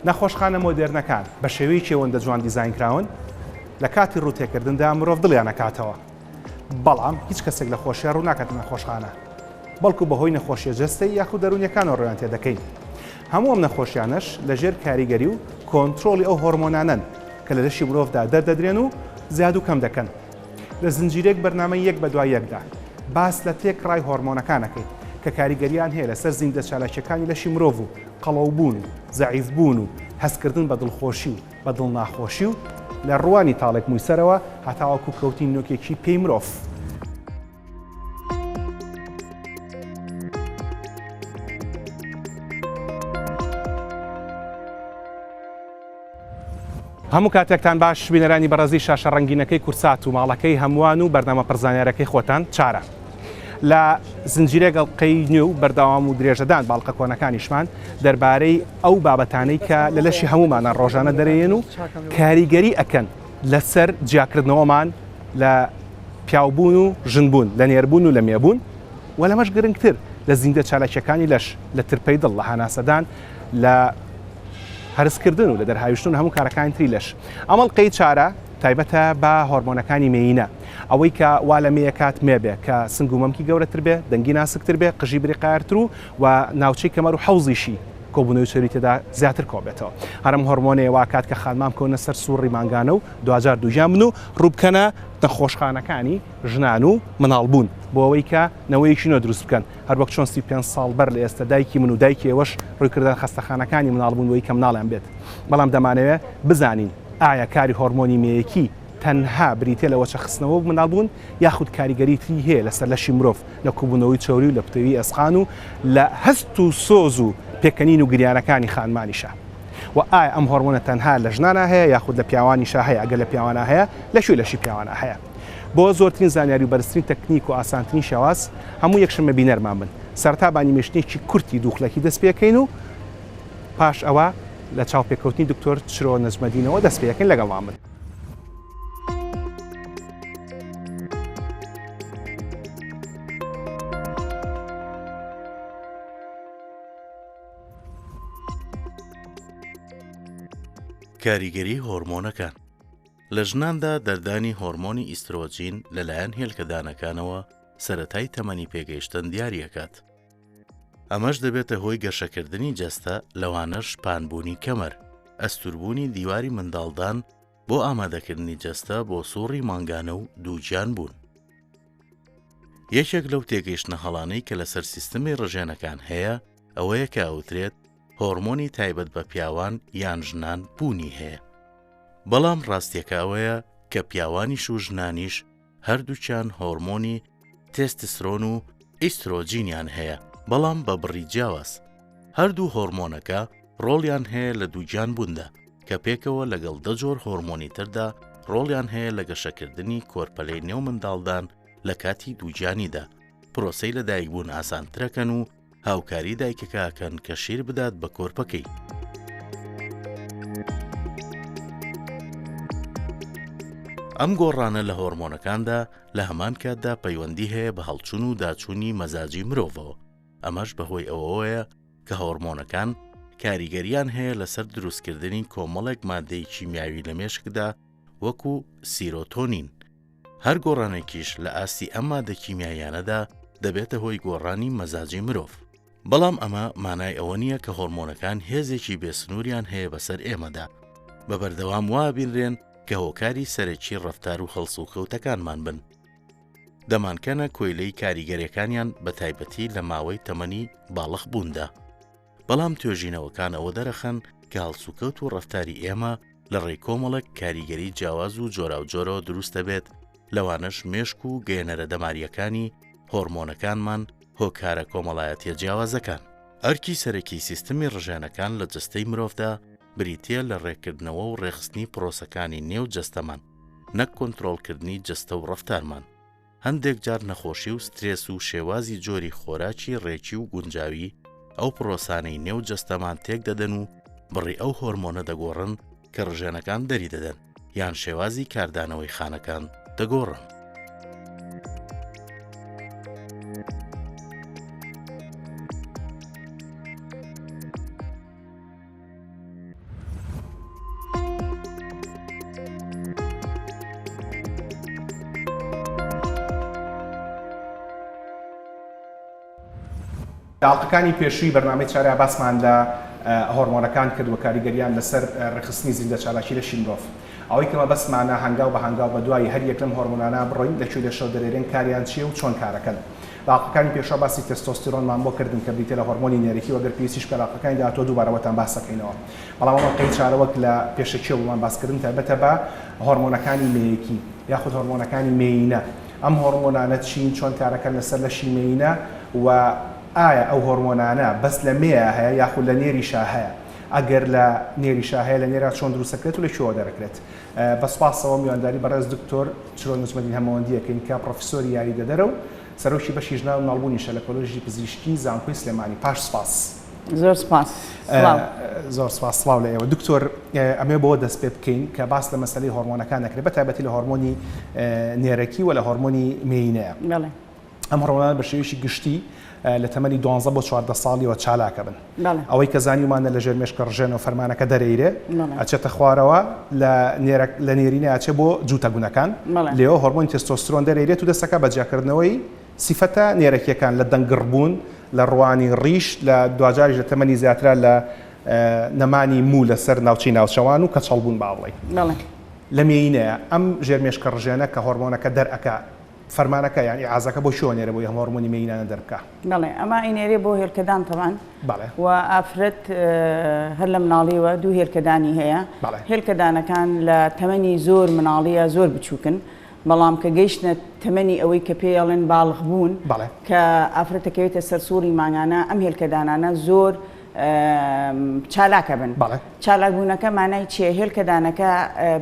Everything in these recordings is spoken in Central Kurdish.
نەخۆشخانە مۆدێرنەکان بە شێوەیەکی ئەوەندە جوان دیزاین کراون لە کاتی ڕووتێکردندا مرۆڤ دڵیان ئەکاتەوە. بەڵام هیچ کەسێک لە خۆشیا ڕوو ناکاتە نەخۆشخانە، بەڵکو بەهۆی نەخۆشیە جەستەیی یاخود دەروونیەکانەوە ڕوویان تێدەکەین. هەموو ئەم نەخۆشیانەش لەژێر کاریگەری و کۆنترۆڵی ئەو هۆرمۆنانەن کە لە لەشی مرۆڤدا دەردەدرێن و زیاد و کەم دەکەن. لە زنجیرەیەک بەرنامەی یەک بەدوای یەکدا باس لە تێکڕای هۆرمۆنەکان ئەکەین کە کاریگەریان هەیە لەسەر زیندە چالاکیەکانی لەشی مرۆڤ و قەڵەوبوون و زەعیفبوون و هەستکردن بە دڵخۆشی و بە دڵناخۆشی و لە ڕوانی تاڵێک مووی سەرەوە هەتاوەکو کەوتنی نۆکێکی پێی مرۆڤ. هەموو کاتێکتان باش بینەرانی بەڕێزی شاشە ڕەنگینەکەی کورسات و ماڵەکەی هەمووان و بەرنامە پڕزانیارەکەی خۆتان چارە لە زنجیرەیەک ئەڵقەی نوێ و بەردەوام و درێژەدان بە ئەڵقە کۆنەکانیشمان دەربارەی ئەو بابەتانەی کە لە لەشی هەموومانە ڕۆژانە دەرێن و کاریگەری ئەکەن لەسەر جیاکردنەوەمان لە پیاوبوون و ژنبوون لە نێربوون و لە مێبوون و لەمەش گرنگتر لە زیندە چالاکیەکانی لەش لە ترپەی دڵ لە هەناسەدان لە هەرسکردن و لە دەرهاویشتن و هەموو کارەکانی تری لەش. ئەم ئەڵقەی چارە تایبەتە بە هۆرمۆنەکانی مێینە. ئەوەی کە وا لە مێیەکات مێ بێ، کە سنگ و مەمکی گەورەتر بێ، دەنگی ناسکتر بێ، قژی بریقایەرتر و و ناوچەی کەمەر و حەوزیشی کۆبوونەوەی چەوری تێدا زیاتر کۆبێتەوە. هەر ئەم هۆرمۆنەیە وا کات کە خانمان بکەونە سەر سوڕی مانگانە و دواجار دووگیان بن و ڕووبکەنە نەخۆشخانەکانی ژنان و مناڵبوون بۆ ئەوەی کە نەوەیەکی نوێ دروست بکەن. هەروەک چۆن 35 ساڵ بەر لە ئێستا دایکی من و دایکی ئێوەش ڕووی کردە خەستەخانەکانی مناڵبوون بۆی کە مناڵیان بێت. بەڵام دەمانەوێ بزانین ئایا کاری هۆرمۆنی مێیەکی تەنها بریتیە لە وەچە خستنەوە و مناڵبوون یاخود کاریگەری تری هەیە لەسەر لەشی مرۆڤ لە کوبوونەوەی چەوری و لە پتەوی ئێسقان و لە هەست و سۆز و پێکەنین و گریانەکانی خانمانیشا. وە ئایا ئەم هۆرمۆنە تەنها لە ژنانا هەیە یاخود لە پیاوانیشا هەیە ئەگەر لە پیاوانا هەیە لە کوێ لەشی پیاوانا هەیە؟ بۆ زۆرترین زانیاری و بەرزترین تەکنیک و ئاسانترین شێواز هەموو یەکشەممە بینەرمان بن. سەرەتا بە ئەنیمەیشنێکی کورتی دوو خولەکی دەست پێکەین و پاش ئەوە لە چاوپێکەوتنی دکتۆر چرۆ نەجمەدینەوە دەست پێکەین لەگەڵمان بن. کاریگەری هۆرمۆنەکان لە ژناندا دەردانی هۆرمۆنی ئیسترۆجین لەلایەن هێلکەدانەکانەوە سەرەتای تەمەنی پێگەیشتن دیاریەکات. ئەمەش دەبێتە هۆی گەشەکردنی جەستە لەوانەش پانبوونی کەمەر، ئەستوربوونی دیواری منداڵدان بۆ ئامادەکردنی جەستە بۆ سوڕی مانگانە و دووگیان بوون. یەکێک لەو تێگەیشتنە هەڵانەی کە لەسەر سیستمی ڕژێنەکان هەیە ئەوەیە کە ئەوترێت هۆڕمۆنی تایبەت بە پیاوان یان ژنان بوونی هەیە. بەڵام ڕاستیەکە ئەوەیە کە پیاوانیش و ژنانیش هەردووکیان هۆرمۆنی تێستسرۆن و ئیسترۆجینیان هەیە بەڵام بە بڕی جیاواز. هەردوو هۆرمۆنەکە ڕۆڵیان هەیە لە دووگیان بووندا کە پێکەوە لەگەڵ دە جۆر هۆرمۆنی تردا ڕۆڵیان هەیە لە گەشەکردنی کۆرپەلەی نێو منداڵدان لە کاتی دووگیانیدا پرۆسەی لەدایکبوون ئاسانترەکەن و هاوکاری دایکەکە ئەکەن کە شیر بدات بە کۆرپەکەی. ئەم گۆڕانە لە هۆرمۆنەکاندا لە هەمان کاتدا پەیوەندی هەیە بە هەڵچوون و داچوونی مەزاجی مرۆڤەوە، ئەمەش بەهۆی ئەوەوەیە کە هۆرمۆنەکان کاریگەریان هەیە لەسەر دروستکردنی کۆمەڵێک مادەی کیمیاوی لە مێشکدا وەکو سیرۆتۆنین، هەر گۆڕانێکیش لە ئاستی ئەم مادە کیمیاییانەدا دەبێتە هۆی گۆڕانی مەزاجی مرۆڤ. بەڵام ئەمە مانای ئەوە نییە کە هۆرمۆنەکان هێزێکی بێسنووریان هەیە بەسەر ئێمەدا، بە بەردەوام وا ئەبینرێن کە هۆکاری سەرەکی ڕەفتار و هەڵسوکەوتەکانمان بن. دەمانکەنە کۆیلەی کاریگەریەکانیان بە تایبەتی لە ماوەی تەمەنی باڵغ بووندا. بەڵام توێژینەوەکان ئەوە دەرەخەن کە هەڵسوکەوت و ڕەفتاری ئێمە لە ڕێی کۆمەڵێک کاریگەری جیاواز و جۆراوجۆرەوە دروست دەبێت، لەوانەش مێشک و گەیەنەرە دەمارییەکانی، هۆرمۆنەکانمان، هۆکارە کۆمەڵایەتییە جیاوازەکان. ئەرکی سەرەکی سیستمی ڕژێنەکان لە جەستەی مرۆڤدا بریتییە لە ڕێککردنەوە و ڕێکخستنی پرۆسەکانی نێو جەستەمان، نەک کۆنترۆڵکردنی جەستە و ڕەفتارمان. هەندێک جار نەخۆشی و سترێس و شێوازی جۆری خۆراکی ڕێکی و گونجاوی ئەو پڕۆسانەی نێو جەستەمان تێک دەدەن و بڕی ئەو هۆرمۆنە دەگۆڕن کە ڕژێنەکان دەری دەدەن یان شێوازی کاردانەوەی خانەکان دەگۆڕن. لە ئەڵقەکانی پێشووی بەرنامەی چارە باسمان لە هۆرمۆنەکان کرد و کاریگەریان لەسەر ڕێکخستنی زیندەچالاکی لەشی مرۆڤ. ئەوەی کە مەبەستمانە هەنگاو بە هەنگاو بە دوای هەر یەک لەم هۆرمۆنانە بڕۆین، لە کوێ لەشەوە دەرێرێن، کاریان چییە و چۆن کارەکەن. لە ئەڵقەکانی پێشوە باسی تێستۆستیرۆنمان بۆ کردن کە بریتیە لە هۆرمۆنی نێرەکی و ئەگەر پێویستیش بکات لە ئەڵقەکانی داهاتووە دووبارە بۆتان باس دەکەینەوە. بەڵام ئەم ئەڵقەی چارە وەک لە پێشەکیەوە بۆمان باس کردن تایبەتە بە هۆرمۆنەکانی مێیەکی یاخود هۆرمۆنەکانی مێیینە. ئەم هۆرمۆنانە چین، چۆن کارەکەن لەسەر لەشی مێینە و ئایا ئەو هۆرمۆنانە بەس لە مێیا هەیە یاخود لە نێریشا هەیە؟ ئەگەر لە نێریشا هەیە لە نێرا چۆن دروستەکرێت و لە کوێوە دەرەکرێت؟ بە سوپاسەوە میوانداری بەڕێز دکتۆر چرۆ نەجمەدین هەمەوەندی ئەکەین کە پڕۆفیسۆری یاریدەدەرە و سەرۆکی بەشی ژنان و مناڵبوونیشە لە کۆلێژی پزیشکی زانکۆی سلێمانی. پاش سوپاس. زۆر سوپاس. سڵاو. زۆر سوپاس. سڵاو لە ئێوە. دکتۆر ئەمەوێ بەوە دەست پێ بکەین کە باس لە مەسەلەی هۆرمۆنەکان دەکرێت بە تایبەتی لە هۆرمۆنی نێرەکی و لە هۆرمۆنی مێینەیە. بەڵێ. ئەم هۆرمۆنانە بە شێوەیەکی گشتی لە تەمەنی دوانزە بۆ 14 ساڵیەوە چالاکە بن. ئەوەی کە زانیومانە لە ژێر مێشکە ڕژێنەوە فەرمانەکە دەرەیرێ ئەچێتە خوارەوە لە نێرە لە نێرینە ئەچێ بۆ جووتە گونەکان لێوە هۆرمۆنی تێستۆسترۆن دەرەیرێت و دەستەکە بە جیاکردنەوەی سیفەتە نێرەکیەکان لە دەنگگڕبوون لە ڕوانی ڕیش لە دواجاریش لە تەمەنی زیاترا لە نەمانی موو لەسەر ناوچەی ناوچەوان و کەچەڵبوون با بڵێین لە مێینەیە ئەم ژێرمێشکە ڕژێنە کە هۆرمۆنەکە دەرئەکا فەرمانەکە یان ئیعازەکە بۆ کوێوە نێرێ بۆی ئەم هۆرمۆنی مێینانە دەربکا؟ بەڵێ ئەمە ئەینێرێ بۆ هێلکەدان تەبعەن بەڵێ. و ئافرەت هەر لە مناڵیوە دوو هێلکەدانی هەیە بەڵێ. هێلکەدانەکان لە تەمەنی زۆر مناڵیە زۆر بچووکن بەڵام کە گەیشتنە تەمەنی ئەوەی کە پێی ئەڵێن باڵغ بوون بەڵێ. کە ئافرەت دەکەوێتە سەر سوڕی مانگانە ئەم هێلکەدانانە زۆر چالاکە بن. بەڵێ. چالاک بوونەکە مانای چیە؟ هێلکەدانەکە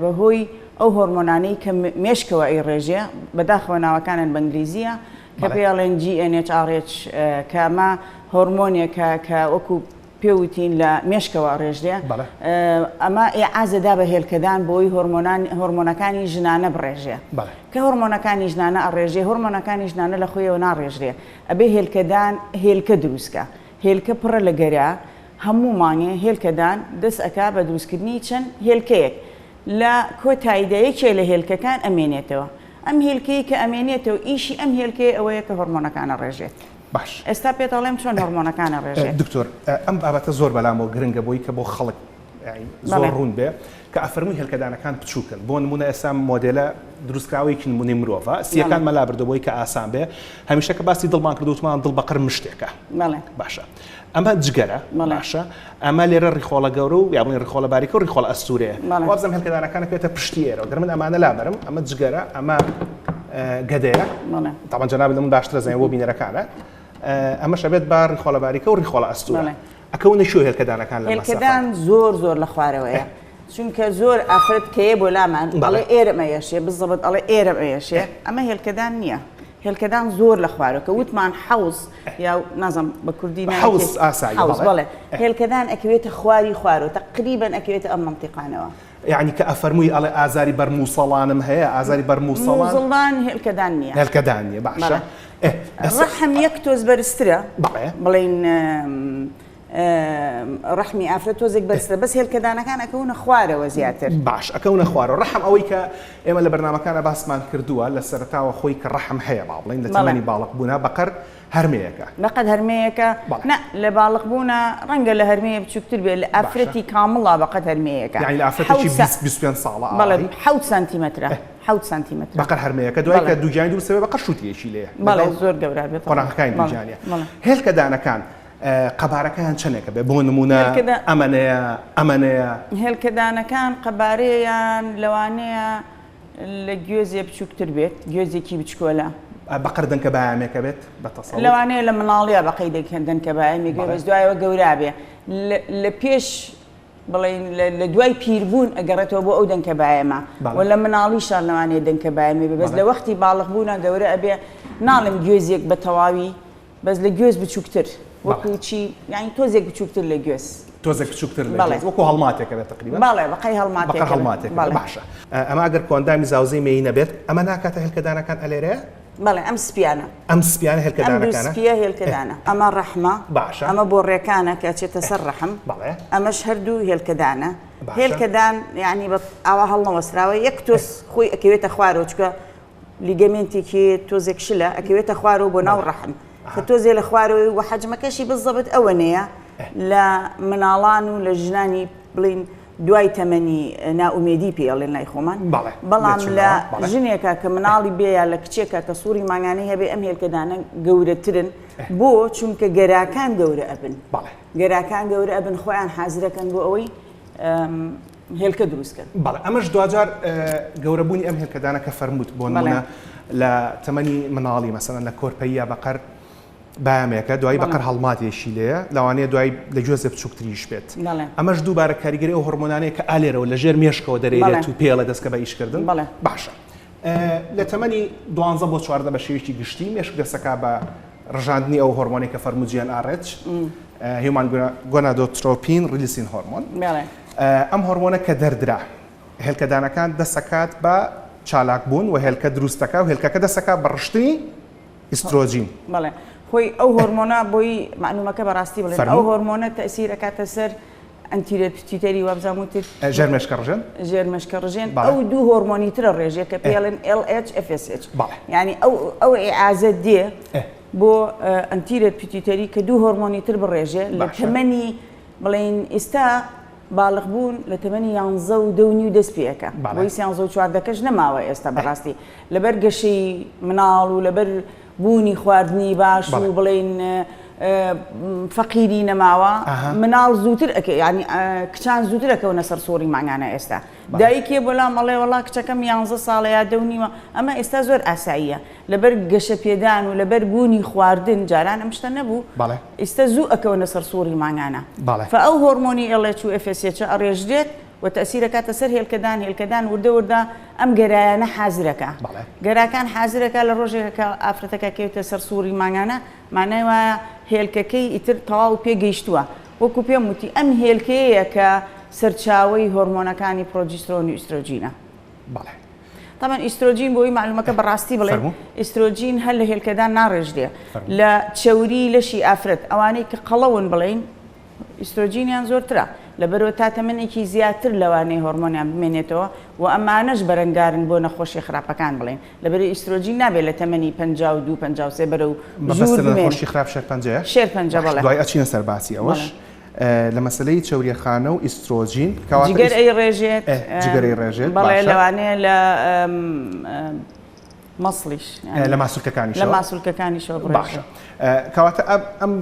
بە هۆی ئەو هۆرمۆنانەی کە مێشکەوە ئەیڕێژێ، بەداخەوە ناوەکانیان بە ئینگلیزییە، کە پێی ئەڵێن GnHRH کە ئەمە هۆرمۆنێکە کە وەکو پێ وتین لە مێشکەوە ئەڕێژرێ، ئەمە ئیعاز ئەدا بە هێلکەدان بۆی هۆرمۆنان هۆرمۆنەکانی ژنانە بڕێژێ. کە هۆرمۆنەکانی ژنانە ئەڕێژێ، هۆرمۆنەکانی ژنانە لە خۆیەوە ناڕێژرێ، ئەبێ هێلکەدان هێلکە دروست کا. هێلکە پڕە لە گەرا، هەموو مانگێ هێلکەدان دەست ئەکا بە دروستکردنی چەند هێلکەیەک، لە کۆتاییدا یەکێ لە هێلکەکان ئەمێنێتەوە، ئەم هێلکەیەی کە ئەمێنێتەوە ئیشی ئەم هێلکەیە ئەوەیە کە هۆرمۆنەکان ئەڕێژێت. باش. ئێستا پێت ئەڵێم چۆن هۆرمۆنەکان ئەڕێژێت. دکتۆر ئەم بابەتە زۆر بەلامەوە گرنگە بۆی کە بۆ خەڵک زۆر ڕوون بێ کە ئەفەرمووی هێلکەدانەکان بچووکن بۆ نموونە ئێستا مۆدێلە دروستکراوەیەکی نموونەی مرۆڤە سییەکان مەلا بردە بۆی کە ئاسان بێ هەمیشە کە باسی دڵمان کردو وتمان دڵ بەقەر مشتێکە باشە ئەمە جگەرە باشە ئەمە لێرە ڕیخۆڵە گەورە و یا بڵێن ڕیخۆڵە باریکە و ڕیخۆڵە ئەستوورەیە وابزانم هێلکەدانەکان پێتە پشتی ئێرەوە گەر من ئەمانە لابەرم ئەمە جگەرە ئەمە گەدەیە تاوان جەنابت لە من باشترە زانین بۆ بینەرەکانە ئەمەش ئەبێت بە ڕیخۆڵە باریکە و ڕیخۆڵە ئەستوورە ئەکەونە کوێ هێلکەدانەکان لە مەسافە؟ هێلکەدان زۆر زۆر لە خوارەوەیە چونکە زۆر ئافرەت کەیە بۆ لامان ئەڵێ ئێرەم ئەیەشێ بزەبت ئەڵێ ئێرەم ئەیەشێ ئەمە هێلکەدان نییە هێلکەدان زۆر لە خوارەوە کە وتمان حەوز یا نازم بە کوردی حەوز ئاسایی حەوز بەڵێ هێلکەدان ئەکەوێتە خواری خوارەوە تەقریبەن ئەکەوێتە ئەم مەنتیقانەوە. یەعنی کە ئەفەرمووی ئەڵێ ئازاری بەر موسەڵانم هەیە ئازاری بەر موسەڵان موزڵان هێلکەدان نییە هێلکەدان نییە باشە ڕەحم یەک تۆز بەرزترە بەڵێ بڵێین ڕەحمی ئافرەت تۆزێک بەرزترە بەس هێلکەدانەکان ئەکەونە خوارەوە زیاتر باش ئەکەونە خوارەوە ڕەحم ئەوەی کە ئێمە لە بەرنامەکانە باسمان کردووە لە سەرەتاوە خۆی کە ڕەحم هەیە با بڵێین لە تەمەنی باڵق بوونا بەقەر هەرمێیەکە. بەقەد هەرمێیەکە؟ نا لە باڵق بوونا ڕەنگە لە هەرمێیە بچووکتر بێت لە ئافرەتی کامڵا بەقەد هەرمێیەکە. یانی لە ئافرەتێکی 20 25 ساڵە بەڵێ حەوت سانتیمەترە حەوت سانتیمەترە. بەقەد هەرمێیەکە دوای کە دووگیانی دروست دەبێت بەقەد شووتییەکی لێیە. بەڵێ زۆر گەورە بێت. قۆناغەکانی دووگیانیە. هێلکە دانەکان قەبارەکەیان چەندێکە بێ بۆ نموونە ئەمەنەیە ئەمەنەیە؟ هێلکە دانەکان قەبارەیان لەوانەیە لە گوێزێ بچووکتر بێت، گوێزێکی بچکۆلە. بەقەر دەنکە بایامێکە بێت بە تەسەور؟ لەوانەیە لە مناڵیا بەقەی دەنکە بایامێک بێت، بەس دوایەوە گەورا بێ. لە پێش بڵێین لە دوای پیربوون ئەگەڕێتەوە بۆ ئەو دەنکە بایەمە و لە مناڵیشا لەوانەیە دەنکە بایەمێ بێ، بەس لە وەختی باڵغ بوونا گەورە ئەبێ، ناڵێم گوێزێک بە تەواوی بەس لە گوێز بچووکتر وەکو چی یانی تۆزێک بچووکتر لە گوێز. تۆزێک بچووکتر لە گوێز وەکو هەڵماتێکە بێت تەقریبا. بەڵێ بەقەی هەڵماتێکە بەقەر هەڵماتێکە بێت باشە. ئەمە ئەگەر کۆئەندامی زاوزێی مێینە بێت ئەمە ناکاتە هێلکەدانەکان ئەلێرەیە؟ بەڵێ ئەم سپیانە. ئەم سپیانە هێلکەدانەکانە؟ ئەم دوو سپیە هێلکەدانە. ئەمە ڕەحمە. باشە. ئەمە بۆڕیەکانە کە ئەچێتە سەر ڕەحم. بەڵێ. ئەمەش هەردوو هێلکەدانە. هێلکەدان یانی بە ئاوا هەڵنەوەستراوە یەک تۆز خۆی ئەکەوێتە خوارەوە چونکە لیگەمێنتێکی تۆزێک شلە ئەکەوێتە خوارەوە بۆ ناو ڕەحم. کە تۆزێ لە خوارەوەی و حەجمەکەشی بزەبت ئەوەنەیە لە مناڵان و لە ژنانی بڵین دوای تەمەنی نائومێدی پێ ئەڵێن لای خۆمان بەڵام لە ژنێکە کە مناڵی بێ یا لە کچێکە کە سووری مانگانەی هەبێ ئەم هێلکەدانە گەورەترن بۆ چونکە گەراکان گەورە ئەبن گەراکان گەورە ئەبن خۆیان حازرەکەن بۆ ئەوەی هێلکە دروست کەن. بەڵێ ئەمەش دواجار گەورەبوونی ئەم هێلکەدانە کە فەرمووت بۆ نمونە لە تەمەنی مناڵی مەسەلەن لە کۆرپەییا بەقەر بایامێکە دوایی بەقەر هەڵماتێکی لێیە لەوانەیە دوایی لە گوێزە بچووکتریش بێت ئەمەش دووبارە کاریگەری ئەو هۆرمۆنانەیە کە ئالێرەوە لە ژێر مێشکەوە دەرێت و پێڵە دەستکە بە ئیشکردن باشە لە تەمەنی دوانزە بۆ 14 بە شێوەیەکی گشتی مێشک دەسەکا بە ڕژاندنی ئەو هۆرمۆنەی کە فەرموو GnRH human gonadotropin releasing hormone ئەم هۆرمۆنە کە دەردرا هێلکەدانەکان دەسەکات بە چالاک بوون و هێلکە دروستەکە و هێلکەکە دەسەکە بە ڕشتنی ئیسترۆجین. بەڵێ خۆی ئەو هۆرمۆنە بۆی مەعلومەکە بەڕاستی بڵێن ئەو هۆرمۆنە تەئسیر ئەکاتە سەر anterior pituitary وابزانم وتت ژێر مێشکە ڕژێن ژێر مێشکە ڕژێن ئەو دوو هۆرمۆنی ترە ڕێژێ کە پێڵێن LH FSH یعنی ئەو ئەو ئیعازە دێ بۆ anterior pituitary کە دوو هۆرمۆنی تر بڕێژێ لە تەمەنی بڵێن ئێستا باڵغ بوون لە تەمەنی یانزە و دە و نیو دەست پێ ئەکا بۆی سیانزە و چواردەکەش نەماوە ئێستا بەڕاستی لەبەر گەشەی مناڵ و لەبەر بوونی خواردنی باش و بڵێین فەقیری نەماوە مناڵ زووتر ئەکە ینی کچان زووتر ئەکەونە سەر سوڕی مانگانە ئێستا دایکێ بۆلام ئەڵێ وەڵا کچەکەم یانزە ساڵە یا دە و نیوە ئەمە ئێستا زۆر ئاساییە لەبەر گەشەپێدان و لەبەر بوونی خواردن جاران ئەم شتە نەبوو ئیستە زوو ئەکەونە سەر سوڕی مانگانە فە ئەو هۆرمۆنی LH و FSH ئەڕێژرێت و تەئسیر ئەکاتە سەر هێلکەدان هێلکەدان وردە وردە ئەم گەرایانە حازرەکا گەراکان حازرەکا لە ڕۆژێکە کە ئافرەتەکە کەوتە سەر سوڕی مانگانە مانای وایە هێلکەکەی ئیتر تەواو پێ گەیشتووە وەکو پێم وتی ئەم هێلکەیە کە سەرچاوەی هۆرمۆنەکانی پرۆجیسترۆن و ئیسترۆجینە. بەڵێ. تەبعەن ئیسترۆجین بۆی مەعلومەکە بە ڕاستی بڵێ ئیسترۆجین هەر لە هێلکەدان ناڕێژرێ لە چەوری لەشی ئافرەت ئەوانەی کە قەڵەون بڵێین ئیسترۆجینیان زۆرترە لەبەرئەوە تا تەمەنێکی زیاتر لەوانەیە هۆرمۆنیان بمێنێتەوە و ئەمانەش بەرەنگارن بۆ نەخۆشیە خراپەکان بڵێین لەبەرئەوەی ئیسترۆجین نابێت لە تەمەنی 52 53 بەرەو ژوور بمێنێت. نەخۆشی خراپ شێرپەنجەیە؟ شێرپەنجە بەڵێ. دوای ئەچینە سەر باسی ئەوەش. لە مەسەلەی چەوریەخانە و ئیسترۆجین کەواتە جگەر ئەیڕێژێت جگەر ئەیڕێژێت بەڵێ لەوانەیە لە مەسڵیش لە ماسولکەکانیشەوە لە ماسولکەکانیشەوە باشە کەواتە ئەم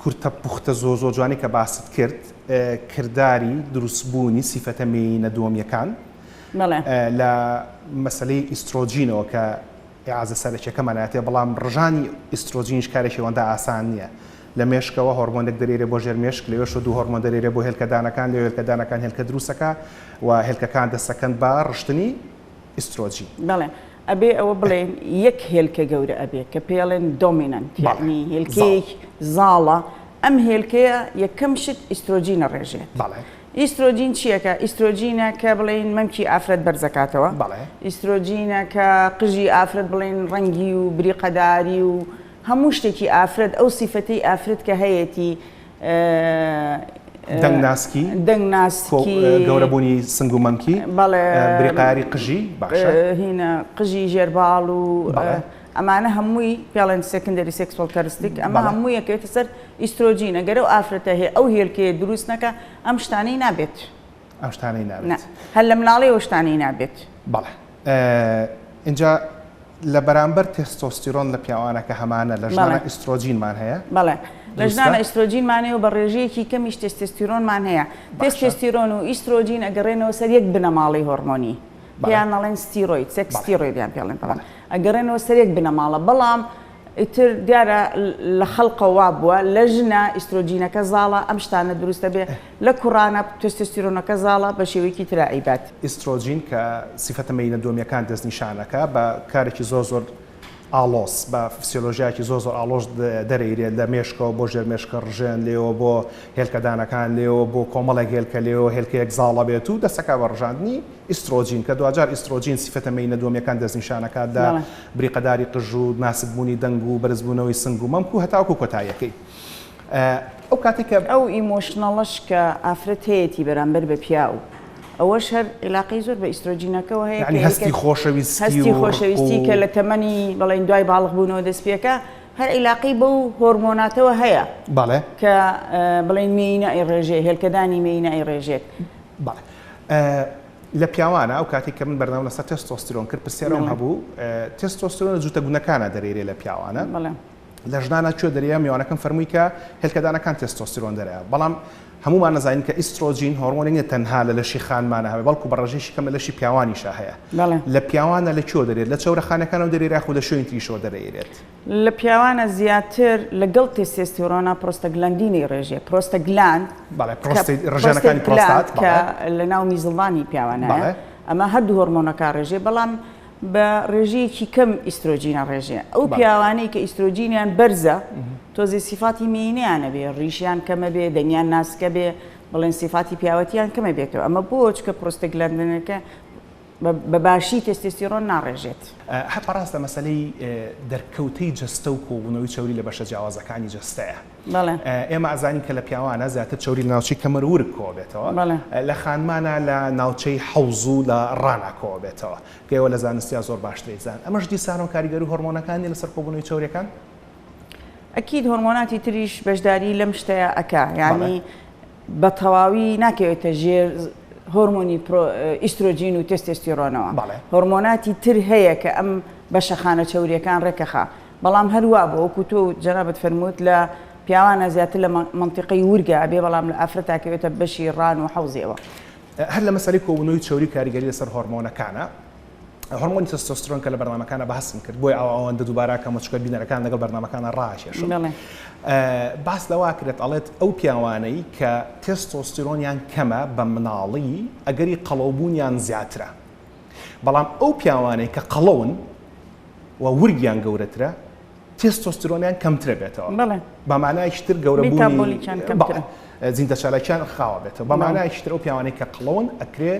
کورتە پوختە زۆر زۆر جوانی کە باست کرد کرداری دروستبوونی سیفەتە مێینە دووەمیەکان لە مەسلەی ئیسترۆجینەوە کە ئیعازە سەرەکیەکەمان ئەتێ بەڵام ڕژانی ئیسترۆجینیش کارێکی ئەوەندە ئاسان نییە لە مێشکەوە هۆرمۆنێک دەرێرێ بۆ ژێر مێشک لەوێشەوە دوو هۆرمۆن دەرێرێ بۆ هێلکەدانەکان لەوێ هێلکەدانەکان هێلکە دروستەکا و هێلکەکان دەستەکەن بە ڕشتنی ئیسترۆجین. بەڵێ ئەبێ ئەوە بڵێین یەک هێلکە گەورە ئەبێ کە پێڵێن dominant یەعنی هێلکەیەک زاڵە ئەم هێلکەیە یەکەم شت ئیسترۆجینە ڕێژێت. بەڵێ. ئیسترۆجین چیەکە؟ ئیسترۆجینە کە بڵێین مەمکی ئافرەت بەرزەکاتەوە. بەڵێ. ئیسترۆجینە کە قژی ئافرەت بڵێین ڕەنگی و بریقەداری و هەموو شتێکی ئافرەت ئەو سیفەتەی ئافرەت کە هەیەتی دەنگ ناسکی دەنگ ناسکی گەورەبوونی سنگ و مەمکی بەڵێ بریقاری قژی باشە هینە قژی ژێرباڵ و ئەمانە هەمووی پێڵێن secondary sexual characteristic ئەمە هەمووی ئەکەوێتە سەر ئیسترۆجین ئەگەر ئەو ئافرەتە هەیە ئەو هێلکەیە دروست نەکا ئەم شتانەی نابێت. ئەم شتانەی نابێت. هەر لە مناڵیەوە شتانەی نابێت. بەڵێ ئینجا لە بەرامبەر تێستۆستیرۆن لە پیاوانە کە هەمانە لە ژنانە ئیسترۆجینمان هەیە. بەڵێ لە ژنانە ئیسترۆجینمان هەیە و بە ڕێژەیەکی کەمیش تێستێستیرۆنمان هەیە. تێستێستیرۆن و ئیسترۆجین ئەگەڕێنەوە سەر یەک بنەماڵەی هۆرمۆنی. پێیان ئەڵێن steroid، sex steroid یان پێڵێن بەڵام ئەگەڕێنەوە سەر یەک بنەماڵە بەڵام ئیتر دیارە لە خەڵقەوە وا بووە لە ژنە ئیسترۆجینەکە زاڵە ئەم شتانە دروست دەبێ لە کوڕانە تێستۆستیرۆنەکە زاڵە بە شێوەیەکی ترا ئەیبات. ئیسترۆجین کە سیفەتە مێینە دووەمیەکان دەستنیشان ئەکا بە کارێکی زۆر زۆر ئاڵۆز بە فسیۆلۆژیایەکی زۆر زۆر ئاڵۆز دەرەیرێت لە مێشکەوە بۆ ژێر مێشکە ڕژێن لێوە بۆ هێلکەدانەکان لێوە بۆ کۆمەڵێک هێلکە لێوە هێلکەیەک زاڵە بێت و دەستەکا بە ڕژاندنی ئیسترۆجین کە دواجار ئیسترۆجین سیفەتە مێینە دووەمیەکان دەستنیشان ئەکات لە بریقەداری قژ و ناسکبوونی دەنگ و بەرزبوونەوەی سنگ و مەمک و هەتاوەکو کۆتاییەکەی ئەو کاتێک کە ئەو emotional ەش کە ئافرەت هەیەتی بەرامبەر بە پیاو ئەوەش هەر عیلاقەی زۆر بە ئیسترۆجینەکەوە هەیە یانی هەستی خۆشەویستی هەستی خۆشەویستی کە لە تەمەنی بڵێین دوای باڵغ بوونەوە دەست پێکا. هەر عیلاقەی بەو هۆرمۆناتەوە هەیە بەڵێ. کە بڵێین مێینە ئەیڕێژێ، هێلکەدانی مێینە ئەیڕێژێت. بەڵێ. لە پیاوانە ئەو کاتێک کە من بەرنامەم لەسەر تێستۆستیرۆن کرد پرسیارم هەبوو تێستۆستیرۆن لە جووتە گونەکانە دەرێرێ لە پیاوانە لە ژنانە کوێ دەرێ میوانەکەم فەرمووی کە هێلکەدانەکان تێستۆستیرۆن دەرێ بەڵام هەمومان نەزانین کە ئیسترۆجین هۆرمۆنێک نیە تەنها لە لەشی خانمانە هەبێ بەڵکو بە ڕێژەیەکی کەم لە لەشی پیاوانیشا هەیە لە پیاوانە لە کوێ دەرێت لە چەورەخانەکانەوە دەرێت یاخود لە شوێنی تریشەوە دەرێت؟ لە پیاوانە زیاتر لە گەڵ تێستێستیرۆنا پرۆستەگلەندین ئەیڕێژێ، پرۆستەگلاند بەڵێ پرۆستەیت ڕژێنەکانی پرۆستات کە لە ناو میزڵدانی پیاوانایە ئەمە هەردوو هۆرمۆنەکە ڕێژێ بەڵام بە ڕێژەیەکی کەم ئیسترۆجینە ڕێژێ ئەو پیاوانەی کە ئیسترۆجینیان بەرزە تۆزێ سیفاتی مێینەیانە بێ ڕیشیان کەمە بێ دەنگیان ناسکە بێ بڵێن سیفاتی پیاوەتیان کەمە بێتەوە ئەمە بۆ چکە پرۆستەگلاندنەکە بە باشی تێستێستیرۆن ناڕێژێت. هەر بەڕاستە مەسەلەی دەرکەوتەی جەستە و کۆبوونەوەی چەوری لە بەشە جیاوازەکانی جەستەیە. بەڵێ. ئێمە ئەزانین کە لە پیاوانە زیاتر چەوری لە ناوچەی کەمەر و ورگ کۆبێتەوە. بەڵێ. لە خانمانە لە ناوچەی حەوز و لە ڕانا کۆبێتەوە. کە ئێوە لە زانستیا زۆر باشتر ئەیزانن. ئەمەش دیسانەوە کاریگەری هۆرمۆنەکان نیە لەسەر کۆبوونەوەی چەوریەکان؟ ئەکید هۆرمۆناتی تریش بەشداری لەم شتەیا ئەکا. یانی بە تەواوی ناکەوێتە ژێر هۆرمۆنی ئیسترۆجین و تێستێستیرۆنەوە. هۆرمۆناتی تر هەیە کە ئەم بەشە خانە چەورییەکان ڕێکەخا. بەڵام هەر وا بوو وەکوو تۆ جەنابت فەرمووت لە پیاوانە زیاتر لە مەنتیقەی ورگە ئەبێ بەڵام لە ئافرەتا کەوێتە بەشی ڕان و حەوزیەوە. هەر لە مەسەلەی کۆبوونەوەی چەوری و کاریگەری لەسەر هۆرمۆنەکانە، هۆرمۆنی تستۆسترۆن کە لە بەرنامەکانە باسم کرد بۆیە ئەوە ئەوەندە دووبارە کەمە چونکە بینەرەکان لەگەڵ بەرنامەکانە ڕاکێشم باس لەوە کرێت ئەڵێت ئەو پیاوانەی کە تستۆستیرۆنیان کەمە بە مناڵی ئەگەری قەڵەوبوونیان زیاترە بەڵام ئەو پیاوانەی کە قەڵەون و ورگیان گەورەترە تستۆستیرۆنیان کەمترە بێتەوە بە مانایەکی تر گەورەبوونی زیندەچالاکیان خاوە بێتەوە بە مانایەکی تر ئەو پیاوانەی کە قەڵەون ئەکرێ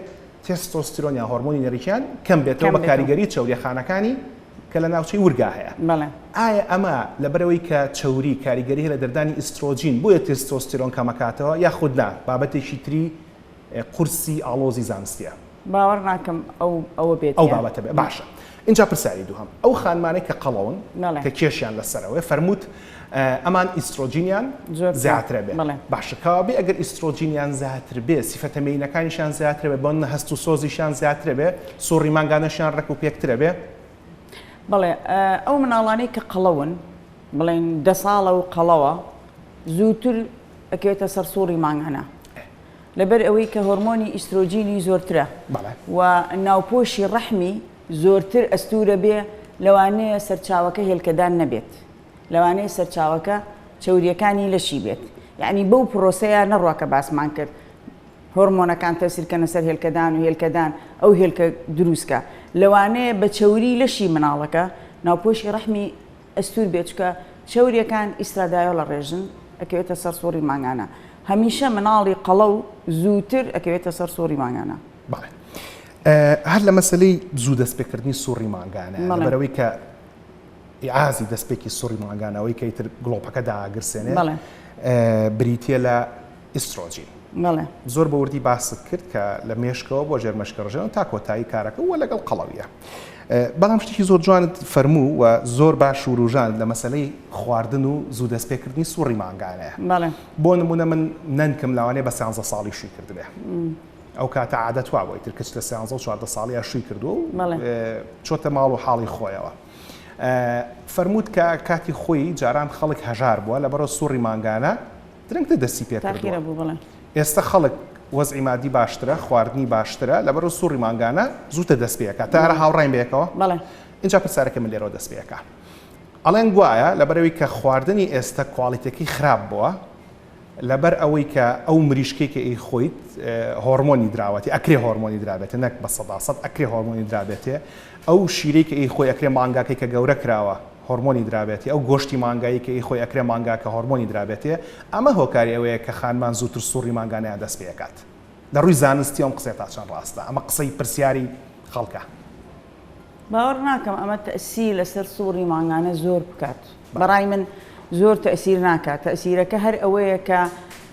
تێستۆستیرۆن یان هۆرمۆنی نەریتیان کەم بێتەوە بە کاریگەری چەوریە خانەکانی کە لە ناوچەی ورگا هەیە. ئایا ئەمە لەبەرئەوەی کە چەوری کاریگەری هەیە لە دەردانی ئیسترۆجین بۆیە تێستۆستیرۆن کەمەکاتەوە یاخود نا بابەتێکی تری قورسی ئاڵۆزی زانستیە؟ باوەڕ ناکەم ئەو ئەوە بێت ئەو بابەتە بێت. باشە ئینجا پرسیاری دووهەم ئەو خانمانەی کە قەڵەون کە کێشیان لەسەرەوەیە فەرمووت ئەمان ئیسترۆجینیان زیاترە بێ باشە کەوابێ ئەگەر ئیسترۆجینیان زیاتر بێ سیفەتە مێینەکانیشیان زیاترە بێ بۆ هەست و سۆزیشیان زیاترە بێ سوڕی مانگانەشیان ڕێک و پێکترە بێ؟ بەڵێ ئەو مناڵانەی کە قەڵەون بڵێن دە ساڵە و قەڵەوە زووتر ئەکەوێتە سەر سوڕی مانگانە لەبەر ئەوەی کە هۆرمۆنی ئیسترۆجینی زۆرترە و ناوپۆشی ڕەحمی زۆرتر ئەستوورە بێ لەوانەیە سەرچاوەکە هێلکەدان نەبێت لەوانەیە سەرچاوەکە چەورییەکانی لەشی بێت یەعنی بەو پرۆسەیە نەڕوا کە باسمان کرد هۆرمۆنەکان تەسیر کەنە سەر هێلکەدان و هێلکەدان ئەو هێلکە دروستکە لەوانەیە بە چەوری لەشی مناڵەکە ناوپۆشی ڕەحمی ئەستور بێت چکە چەوریەکان ئیسترادایۆڵ ڕێژن ئەکەوێتە سەر سوڕی مانگانە هەمیشە مناڵی قەڵەو زووتر ئەکەوێتە سەر سوڕی مانگانە. بەڵێ هەر لە مەسەلەی زوو دەستپێکردنی سوڕی مانگانە لەبەرئەوەی کە ئیعازی دەستپێکی سوڕی مانگانە ئەوەی کە ئیتر گڵۆپەکە داگرسێنێ بریتییە لە ئیسترۆجین. زۆر بە وردی باست کرد کە لە مێشکەوە بۆ ژێر مێشکە ڕژێن تا کۆتایی کارەکە وە لەگەڵ قەڵەویە. بەڵام شتێکی زۆر جوانت فەرموو و زۆر باش وروژاند لە مەسەلەی خواردن و زوو دەستپێکردنی سوڕی مانگانەیە. بۆ نمونە من نەنکم لاوانەیە بە سیانزە ساڵی شووی کردبێ. ئەو کاتە عادەت وا بووە ئیتر کچ لە سیانزە و 14 ساڵیا شووی کردووە و چۆتە ماڵ و حاڵی خۆیەوە. فەرمووت کە کاتی خۆی جاران خەڵک هەژار بووە لەبەرەوە سوڕی مانگانە درەنگتر دەستی پێ کردووە. ئێستە خەڵک وەزعی مادی باشترە، خواردنی باشترە، لەبەرەوە سوڕی مانگانە زووتر دەست پێ ئەکات. تا ئێرە هاوڕاین بەیەکەوە؟ ئینجا پرسیارەکەی من لێرەوە دەست پێ ئەکا. ئەڵێن گوایە لەبەرئەوەی کە خواردنی ئێستە کواڵیتەکەی خراپ بووە، لەبەر ئەوەی کە ئەو مریشکەی کە ئەیخۆیت هۆرمۆنی دراوەتێ، ئەکرێ هۆرمۆنی درابێتێ نەک بە سەدا سەد ئەکرێ هۆرمۆنی درابێتێ، ئەو شیرەی کە ئەیخۆی ئەکرێ مانگاکەی کە گەورە کراوە هۆرمۆنی درابێتێ، ئەو گۆشتی مانگایی کە ئەیخۆی ئەکرێ مانگاکە هۆرمۆنی درابێتێ، ئەمە هۆکاری ئەوەیە کە خانمان زووتر سوڕی مانگانەیان دەست پێ ئەکات. لە ڕووی زانستیەوە ئەم قسەیە تا چەند ڕاستە؟ ئەمە قسەی پرسیاری خەڵکە. باوەڕ ناکەم ئەمە تەئسیر لەسەر سوڕی مانگانە زۆر بکات بەڕای من زۆر تەئسیر ناکات تەئسیرەکە هەر ئەوەیە کە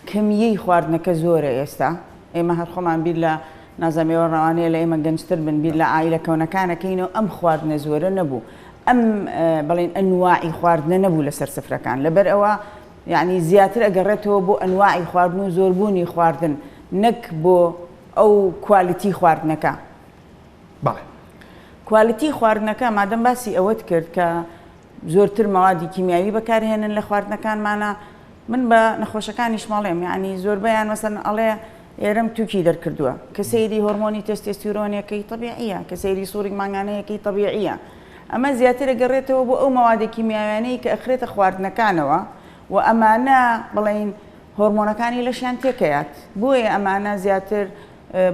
کەمیەی خواردنەکە زۆرە ئێستا ئێمە هەر خۆمان بیر لە نازانم ئێوە ڕەوانەیە لە ئێمە گەنجتر بن بیر لە عائیلە کەونەکانەکەینەوە ئەم خواردنە زۆرە نەبوو. ئەم بڵێن ئەنواعی خواردنە نەبوو لەسەر سفرەکان لەبەر ئەوە یعنی زیاتر ئەگەڕێتەوە بۆ ئەنواعی خواردن و زۆربوونی خواردن نەک بۆ ئەو quality خواردنەکە. بەڵێ. quality خواردنەکە مادەم باسی ئەوەت کرد کە زۆرتر مەوادی کیمیاوی بەکارهێنن لە خواردنەکانمانا من بە نەخۆشەکانیشم ئەڵێم یانی زۆربەیان مەسەن ئەڵێ ئێرەم توکی دەرکردووە کە سەیری هۆرمۆنی تێستێستیرۆنەکەی تەبیعیە کە سەیری سوڕی مانگانەیەکەی تەبیعیە ئەمە زیاتر ئەگەڕێتەوە بۆ ئەو مەوادە کیمیاویانەی کە ئەخرێتە خواردنەکانەوە و ئەمانە بڵێین هۆرمۆنەکانی لەشیان تێکەیات بۆیە ئەمانە زیاتر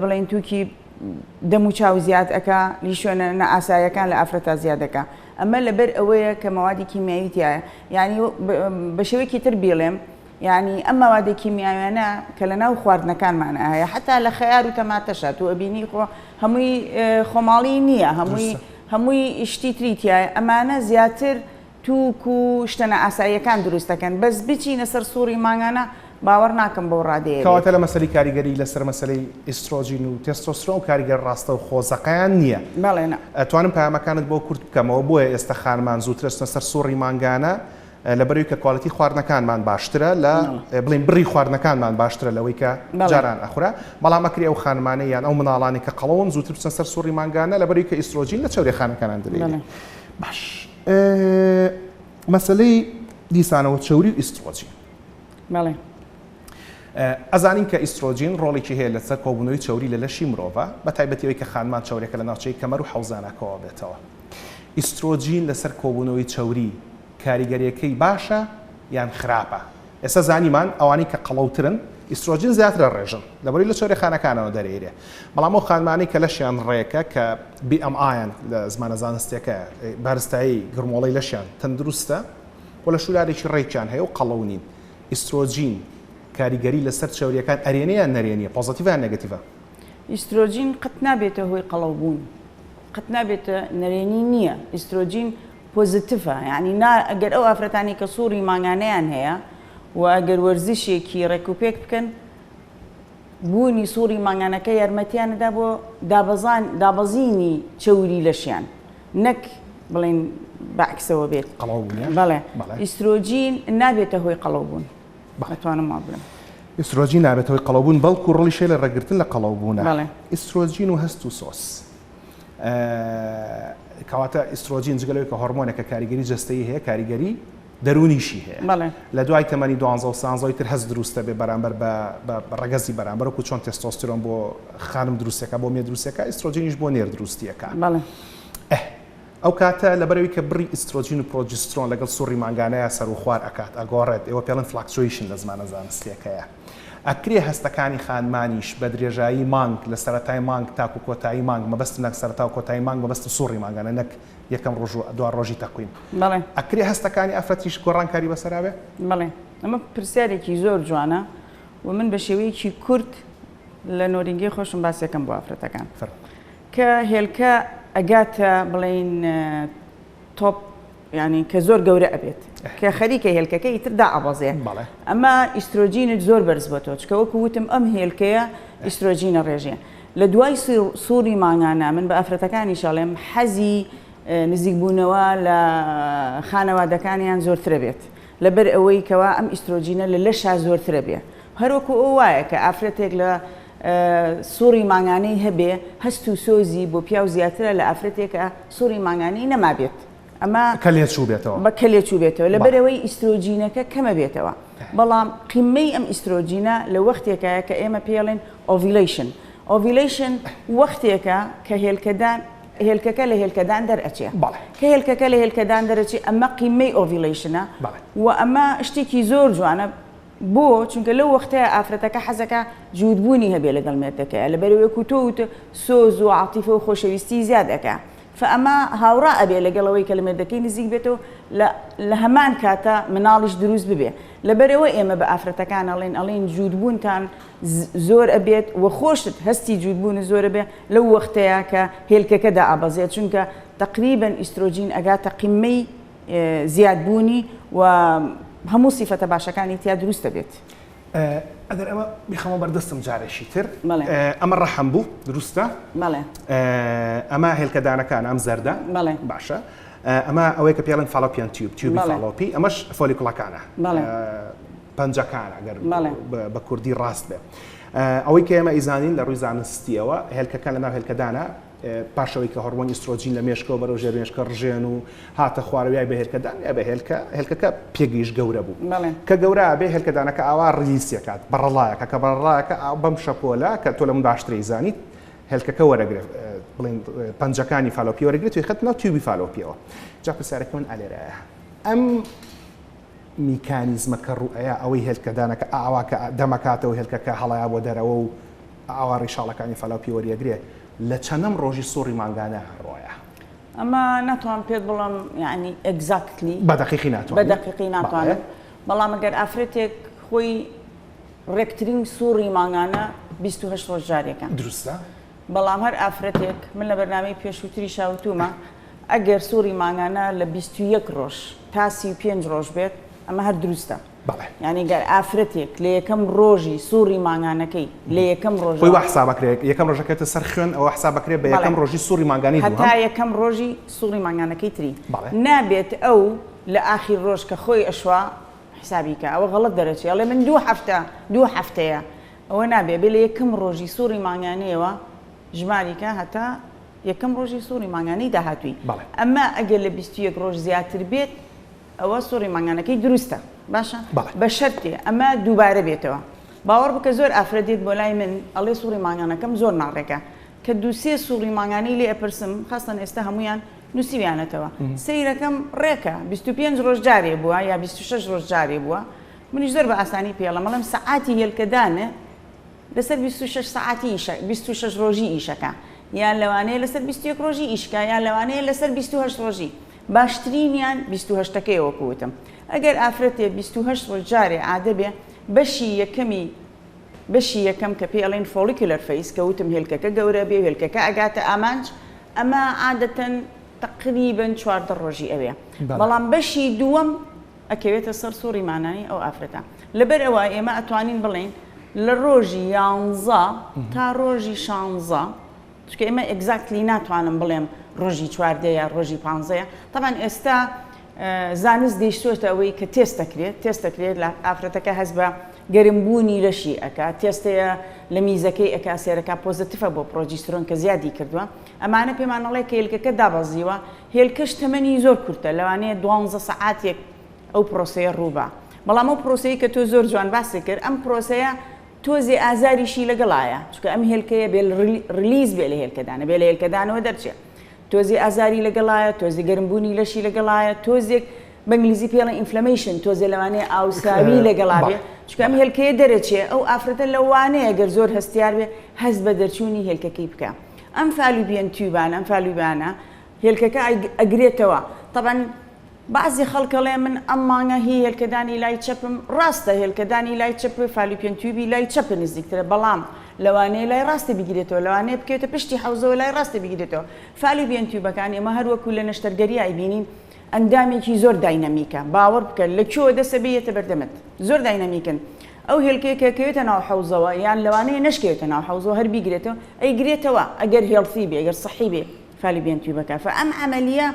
بڵێین توکی دەم و چاو زیاد ئەکا لی شوێنە نائاسایەکان لە ئافرەتا زیاد ئەکا ئەمە لەبەر ئەوەیە کە مەوادی کیمیاوی تیایە یعنی بە شێوەیەکی تر بیڵێم یعنی ئەم مەوادە کیمیاویانە کە لە ناو خواردنەکانمان هەیە حتا لە خەیار و تەماتەشە تۆ ئەبینی خۆ هەمووی خۆماڵی نییە هەمووی هەمووی شتی تری تیایە ئەمانە زیاتر تووک و شتە نائاساییەکان دروست دەکەن بەس بچینە سەر سوڕی مانگانە باوەڕ ناکەم بەو ڕادەیە بێت. کەواتە لە مەسەلەی کاریگەری لەسەر مەسەلەی ئیسترۆجین و تێستۆسترۆن ئەو کاریگەر ڕاستەوخۆ زەقەیان نییە. بەڵێ نا. ئەتوانم پەیامەکانت بۆ کورت بکەمەوە بۆیە ئێستە خانمان زووتر ئەچنە سەر سوڕی مانگانە لەبەرئەوەی کە quality خواردنەکانمان باشترە لە بڵێین بڕی خواردنەکانمان باشترە لەوەی کە جاران ئەخورا بەڵام ئەکرێ ئەو خانمانەی یان ئەو مناڵانەی کە قەڵەون زووتر بچنە سەر سوڕی مانگانە لەبەرئەوەی کە ئیسترۆجین لە چەوریە خانەکانان دەبینێ. باش مەسەلەی دیسانەوە چەوری و ئیسترۆجین. بەڵێ. ئەزانین کە ئیسترۆجین ڕۆڵێکی هەیە لەسەر کۆبوونەوەی چەوری لە لەشی مرۆڤە، بە تایبەتی ئەوەی کە خانمان چەوریەکە لە ناوچەی کەمەر و حەوزانا کۆوە بێتەوە. ئیسترۆجین لەسەر کۆبوونەوەی چەوری کاریگەریەکەی باشە یان خراپە؟ ئێستا زانیمان ئەوانەی کە قەڵەوترن ئیسترۆجین زیاتر ئەڕێژن لەبەرەوەی لە چەوریخانەکانەوە دەرەیرێ بەڵام ئەو خانمانەی کە لەشیان ڕێکە کە BMI یان لە زمانە زانستیەکە بارستایی گڕمۆڵەی لەشیان تەندروستە و لە شولارێکی ڕێکیان هەیە و قەڵەو نین ئیسترۆجین کاریگەری لەسەر چەوریەکان ئەرێنی یان نەرێنیە positive ە یان negative ە؟ ئیسترۆجین قەت نابێتە هۆی قەڵەوبوون قەت نابێتە نەرێنی نییە ئیسترۆجین positive ە یانی نا ئەگەر ئەو ئافرەتانەی کە سوڕی مانگانەیان هەیە و ئەگەر وەرزشێکی ڕێک و پێک بکەن بوونی سوڕی مانگانەکە یارمەتیان ئەدا بۆ دابەزان دابەزینی چەوری لەشیان نەک بڵێن بەعکسەوە بێت قەڵەوبوونیان بەڵێ ئیسترۆجین نابێتە هۆی قەڵەوبوون ئەتوانم وا بڵێم. ئیسترۆجین نابێتە هۆی قەڵەوبوون بەڵکو ڕۆڵیش هەیە لە ڕێگرتن لە قەڵەوبوونە. ئیسترۆجین و هەست و سۆز. کەواتە ئیسترۆجین جگە لەوەی کە هۆرمۆنێکە کاریگەری جەستەیی هەیە کاریگەری دەروونیشی هەیە لە دوای تەمەنی دوانزە و سانزەوەی تر هەست دروستە بێ بەرامبەر بە ڕەگەزی بەرامبەر وەکو چۆن تێستۆستیرۆن بۆ خانم دروستەکە بۆ مێ دروستەکە ئیسترۆجینیش بۆ نێر دروستیەکە ئەو کاتە لەبەرەوەی کە بڕی ئیسترۆجین و پرۆجسترۆن لەگەڵ سوڕی مانگانەیە سەر و خوار ئەکات ئەگۆڕێت ئێوە پێڵن fluctuation لە زمانە زانستیەکەیە ئەکرێ هەستەکانی خانمانیش بە درێژایی مانگ لە سەرەتای مانگ تاکو کۆتایی مانگ، مەبەستم لە سەرەتا و کۆتایی مانگ مەبەستم سوڕی مانگانە نەک یەکەم ڕۆژ و دوا ڕۆژی تەقویم. بەڵێ. ئەکرێ هەستەکانی ئافرەتیش گۆڕانکاری بەسەرا بێ؟ بەڵێ. ئەمە پرسیارێکی زۆر جوانە و من بە شێوەیەکی کورت لە نۆرینگەی خۆشم باسێکم بۆ ئافرەتەکان. فەرموو. کە هێلکە ئەگاتە بڵێین تۆپ یانی کە زۆر گەورە ئەبێت کە خەریکە هێلکەکە ئیتر دائەبەزێ ئەمە ئیسترۆجینت زۆر بەرز بۆتەوە چکە وەکو وتم ئەم هێلکەیە ئیسترۆجینە ڕێژێ لە دوای سوڕی مانگانە من بە ئافرەتەکانیش ئەڵێم حەزی نزیکبوونەوە لە خانەوادەکانیان زۆرترە بێت لەبەر ئەوەی کەوا ئەم ئیسترۆجینە لە لەشا زۆرترە بێ هەروەکو ئەو وایە کە ئافرەتێک لە سوڕی مانگانەی هەبێ هەست و سۆزی بۆ پیاو زیاترە لە ئافرەتێکە سوڕی مانگانەی نەمابێت ئەمە کە لێچووبێتەوە. بە کە لێچووبێتەوە لەبەرئەوەی ئیسترۆجینەکە کەمەبێتەوە بەڵام قیممەی ئەم ئیسترۆجینە لە وەختێکایە کە ئێمە پێی ئەڵێن ovulation ovulation وەختێکە کە هێلکەدان هێلکەکە لە هێلکەدان دەرئەچێ کە هێلکەکە لە هێلکەدان دەرەچێ ئەمە قیممەی ovulation ە و ئەمە شتێکی زۆر جوانە بۆ؟ چونکە لەو وەختەیا ئافرەتەکە حەزەکا جووتبوونی هەبێ لەگەڵ مێردەکەیا لەبەرئەوەی وەکو تۆ وتت سۆز و عاتیفە و خۆشەویستی زیاد ئەکا فە ئەمە هاوڕا ئەبێ لەگەڵ ئەوەی کە لە مێردەکەی نزیک بێتەوە لە لە هەمان کاتا مناڵیش دروست ببێ لەبەرئەوە ئێمە بە ئافرەتەکان ئەڵێین ئەڵێین جووتبوونتان زۆر ئەبێت و خۆشت هەستی جووتبوونت زۆر ئەبێ لەو وەختەیا کە هێلکەکە دائەبەزێ چونکە تەقریبەن ئیسترۆجین ئەگاتە قیممەی زیادبوونی و هەموو سیفەتە باشەکانی تیا دروست دەبێت. ئەگەر ئەمە بیخەمە بەردەستم جارێکی تر ئەمە ڕەحم بوو دروستە؟ بەڵێ. ئەمە هێلکەدانەکان ئەم زەردە بەڵێ. باشە. ئەمە ئەوەی کە پێڵێن fallopian tube، tube ی فاڵۆپی، ئەمەش follicle ەکانە، پەنجەکان ئەگەر بە کوردی ڕاست بێ. ئەوەی کە ئێمە ئیزانین لە ڕووی زانستیەوە هێلکەکان لە ناو هێلکەدانە پاشەوەی کە هۆرمۆنی ئیسترۆجین لە مێشکەوە بەرەو ژێر مێشکە ڕژێن و هاتە خوارەوە یای بە هێلکەدان یا بە هێلکە هێلکەکە پێگەیش گەورە بوو کە گەورە بێ هێلکەدانەکە ئاوا release ەکات بەڕەڵایەکە کە بەڕەڵایەکە بەم شەپۆلە کە تۆ لە من باشتری زانیت هێلکەکە وەرەگرێت بڵێن پەنجەکانی فالۆپی وەرەگرێت و خەت ناو tube ی فالۆپیەوە. جا پرسیارەکە من ئالێرایە ئەم میکانیزمە کە ڕوئەیا ئەوەی هێلکەدانەکە ئاوا کە دەمەکاتەوە هێلکەکە هەڵەیا بۆ دەرەوە و ئاوا ڕیشاڵەکانی فالۆپی وەریەگرێ لە چەنەم ڕۆژی سوڕی مانگانە ڕۆیە؟ ئەمە ناتوانم پێت بڵێم یعنی exactly بە دەقیقی ناتوانم بە دەقیقی ناتوانم بەڵام ئەگەر ئافرەتێک خۆی ڕێکترین سوڕی مانگانە 28 ڕۆژ جارێکە. دروستە. بەڵام هەر ئافرەتێک، من لە بەرنامەی پێشووتریشا وتوومە، ئەگەر سوڕی مانگانە لە 21 ڕۆژ تا 35 ڕۆژ بێت، ئەمە هەر دروستە. بەڵێ. یانی گەر ئافرەتێک لە یەکەم ڕۆژی سوڕی مانگانەکەی لە یەکەم ڕۆژەوە. خۆی وا حساب ئەکرێ، یەکەم ڕۆژ ئەکەوێتە سەر خوێن، ئەوە حساب ئەکرێ بە یەکەم ڕۆژی سوڕی مانگانەی دووهەم. هەتا یەکەم ڕۆژی سوڕی مانگانەکەی تری. بەڵێ. نابێت ئەو لە ئاخیر ڕۆژ کە خۆی ئەشوا حسابی کە ئەوە غەڵەت دەرەچێ ئەڵێ من دوو هەفتە دوو هەفتەیە ئەوە نابێ بێ لە یەکەم ڕۆژی سوڕی مانگانەیەوە ژماری کە هەتا یەکەم ڕۆژی سوڕی مانگانەی داهاتووی بەڵێ. ئەمە ئەگەر لە 21 ڕۆژ زیاتر بێت ئەوە سوڕی مانگانەکەی دروستە باشە بەڵێ. بە شەرتێ ئەمە دووبارە بێتەوە باوەڕ بکە زۆر ئافرەت دێت بۆ لای من ئەڵێ سوڕی مانگانەکەم زۆر ناڕێکە کە دوو سێ سوڕی مانگانەی لێ ئەپرسم خاستەن ئێستا هەموویان نووسیویانەتەوە سەیرەکەم ڕێکە 25 ڕۆژ جارێ بووە یا 26 ڕۆژ جارێ بووە منیش زۆر بە ئاسانی پێڵم ئەڵێم سەعاتی هێلکەدانێ لەسەر 26 سەعاتی ئیشە 26 ڕۆژی ئیشەکە یان لەوانەیە لەسەر 21 ڕۆژی ئیشکا یان لەوانەیە لەسەر 28 ڕۆژی باشترینیان 28 ەکەیە وەکو وتم ئەگەر ئافرەتێ 28 ڕۆژ جارێ عادە بێ بەشی یەکەمی بەشی یەکەم کە پێی ئەڵێن follicular phase کە وتم هێلکەکە گەورە بێ و هێلکەکە ئەگاتە ئامانج ئەمە عادەتەن تەقریبەن 14 ڕۆژی ئەوێ بەڵام بەشی دووەم ئەکەوێتە سەر سوڕی مانانی ئەو ئافرەتە لەبەر ئەوە ئێمە ئەتوانین بڵێین لە ڕۆژی یانزە تا ڕۆژی شانزە چونکە ئێمە exactly ناتوانم بڵێم ڕۆژی چواردەیە ڕۆژی پانزەیە تەبعەن ئێستا زانست گەیشتووەتە ئەوەی کە تێست دەکرێت تێست دەکرێت لە ئافرەتەکە هەست بە گەرمبوونی لەشی ئەکا تێستەیە لە میزەکەی ئەکا سێرەکە positive ە بۆ پرۆجیسترۆن کە زیادی کردووە ئەمانە پێمان ئەڵێ کە هێلکەکە دابەزیوە هێلکەش تەمەنی زۆر کورتە لەوانەیە دوانزە سەعاتێک ئەو پرۆسەیە ڕووبا بەڵام ئەو پرۆسەی کە تۆ زۆر جوان باسی کرد ئەم پرۆسەیە تۆزێ ئازاریشی لەگەڵایە چونکە ئەم هێلکەیە بێ release بێ لە هێلکەدانە بێ لە هێلکەدانەوە دەرچێ تۆزێ ئازاری لەگەڵایە تۆزێ گەرمبوونی لەشی لەگەڵایە تۆزێک بە ئینگلیزی پێڵێن inflammation تۆزێ لەوانەیە ئاوساوی لەگەڵا بێ چونکە ئەم هێلکەیە دەرەچێ ئەو ئافرەتە لەوانەیە گەر زۆر هەستیار بێ هەست بە دەرچوونی هێلکەکەی بکا ئەم fallopian tube انە ئەم فالوبانە هێلکەکە ئەگرێتەوە تەبعەن بەعزی خەڵک ئەڵێ من ئەم مانگە هی هێلکەدانی لای چەپم، ڕاستە هێلکەدانی لای چەپ fallopian tube ی لای چەپ نزیکترە بەڵام لەوانەیە لای ڕاستی بگیرێتەوە لەوانەیە بکەوێتە پشتی حەوزەوە لای ڕاستی بگیرێتەوە fallopian tube ەکان ئێمە هەر وەکو لە نەشتەرگەرییا ئەیبینین ئەندامێکی زۆر dynamic ە باوەڕ بکە لە کوێوە دەسە بێ یەتە بەردەمت زۆر dynamic ن ئەو هێلکەیە کە کەوێتە ناو حەوزەوە یان لەوانەیە نەشکەوێتە ناو حەوزەوە هەر بیگرێتەوە ئەیگرێتەوە ئەگەر healthy بێ ئەگەر سەحی بێ fallopian tube ەکە فە ئەم عەمەلیە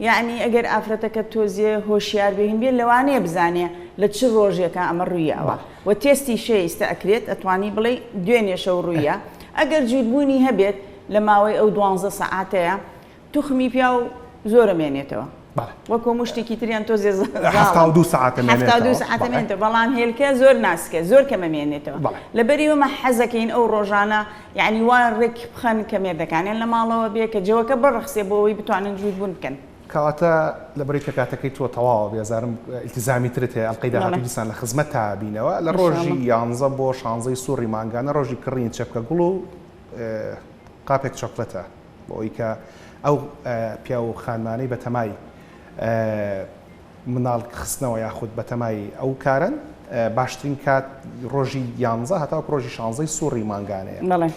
یەعنی ئەگەر ئافرەتەکە تۆزێ هۆشیار بێ هین بێ لەوانەیە بزانێ لە چ ڕۆژێکا ئەمە ڕوویاوە وە تێستی شێ ئیستە ئەکرێت ئەتوانی بڵێی دوێنێ شەو ڕوویا ئەگەر جووتبوونی هەبێت لە ماوەی ئەو دوانزە سەعاتەیا توخمی پیاو زۆر ئەمێنێتەوە وەک هەموو شتێکی تریان تۆزێ زاڵە 72 سەعات ئەمێنێتەوە 72 سەعات ئەمێنێتەوە بەڵام هێلکە زۆر ناسکە زۆر کەم ئەمێنێتەوە لەبەری ئەوە حەزەکەین ئەو ڕۆژانە یەعنی وا ڕێک بخەن کە مێردەکانیان لە ماڵەوە بێ کە جەوەکە بڕەخسێ بۆ ئەوەی بتوانن جووت بوون بکەن. کەواتە لەبەرەی کە کاتەکەی تۆ تەواوە بێزارم ئیلتیزامی ترت هەیە ئەڵقەی داهاتوو دیسان لە خزمەتتا بینەوە لە ڕۆژی یانزە بۆ شانزەی سوڕی مانگانە ڕۆژی کڕینی چەپکە گوڵ و قاپێک چۆکلەتە بۆ ئەوەی کە ئەو پیاو و خانمانەی بەتەمای مناڵ خستنەوە یاخود بەتەمای ئەو کارەن باشترین کات ڕۆژی یانزە هەتاوەکو ڕۆژی شانزەی سوڕی مانگانەیە. بەڵێ.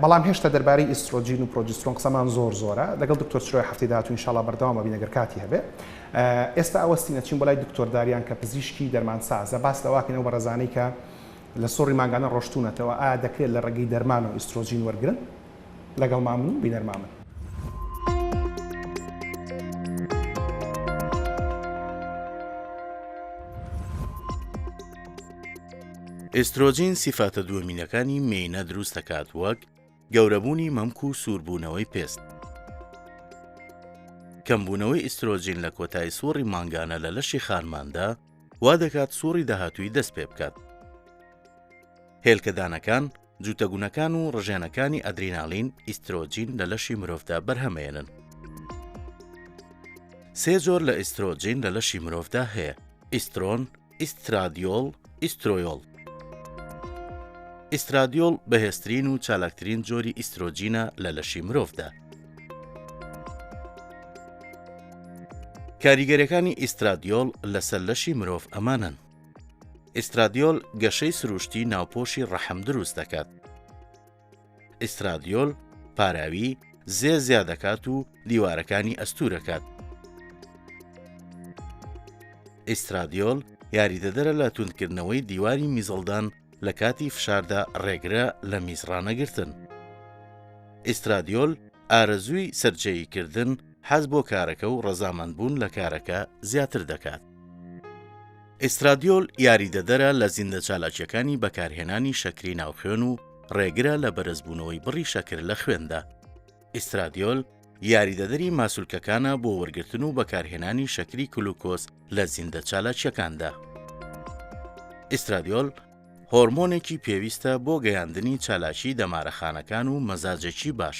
بەڵام هێشتا دەربارەی ئیسترۆجین و پرۆجسترۆن قسەمان زۆر زۆرە لەگەڵ دکتۆر چرۆی هەفتەی داهاتوو ئینشاڵا بەردەوام ئەبین ئەگەر کاتی هەبێ ئێستا ئەوەستین ئەچین بۆ لای دکتۆر داریان کە پزیشکی دەرمانسازە باس لەوە ئەکەین ئەو بەڕێزانەی کە لە سوڕی مانگانە ڕۆشتوونەتەوە ئایا دەکرێت لە ڕێگەی دەرمانەوە ئیسترۆجین وەرگرن لەگەڵ مامن و بینەر مامن. ئیسترۆجین سیفاتە دووەمینەکانی مێینە دروست دەکات وەک، گەورەبوونی مەمک و سووربوونەوەی پێست. کەمبوونەوەی ئیسترۆجین لە کۆتایی سوڕی مانگانە لە لەشی خانماندا وا دەکات سوڕی داهاتووی دەست پێ بکات. هێلکەدانەکان، جووتەگونەکان و ڕژێنەکانی ئەدریناڵین ئیسترۆجین لە لەشی مرۆڤدا بەرهەمەیەنن. سێ جۆر لە ئیسترۆجین لە لەشی مرۆڤدا هەیە، ئیسترۆن، ئیسترادیۆڵ، ئیسترۆیۆڵ. ئیسترادیۆڵ بەهێزترین و چالاکترین جۆری ئیسترۆجینە لە لەشی مرۆڤدا. کاریگەریەکانی ئیسترادیۆڵ لەسەر لەشی مرۆڤ ئەمانەن. ئیسترادیۆل گەشەی سروشتی ناوپۆشی ڕەحم دروست دەکات. ئیسترادیۆل پاراوی زێ زیا دەکات و دیوارەکانی ئەستوورەکات. ئیسترادیۆل یاریدەدەرە لە توندکردنەوەی دیواری میزڵدان لە کاتی فشاردا ڕێگرە لە میز ڕانەگرتن. ئیسترادیۆل ئارەزووی سەرجێییکردن، حەز بۆ کارەکە و ڕەزامەندبوون لە کارەکە زیاتر دەکات. ئیسترادیۆل یاریدەدەرە لە زیندەچالاکییەکانی بەکارهێنانی شەکری ناو خوێن و ڕێگرە لە بەرزبوونەوەی بڕی شەکر لە خوێندا. ئیسترادیۆل یاریدەدەری ماسولکەکانە بۆ وەرگرتن و بەکارهێنانی شەکری کلوکۆز لە زیندەچالاکییەکاندا. ئیسترادیۆل هۆرمۆنێکی پێویستە بۆ گەیاندنی چالاکیی دەمارەخانەکان و مەزاجێکی باش.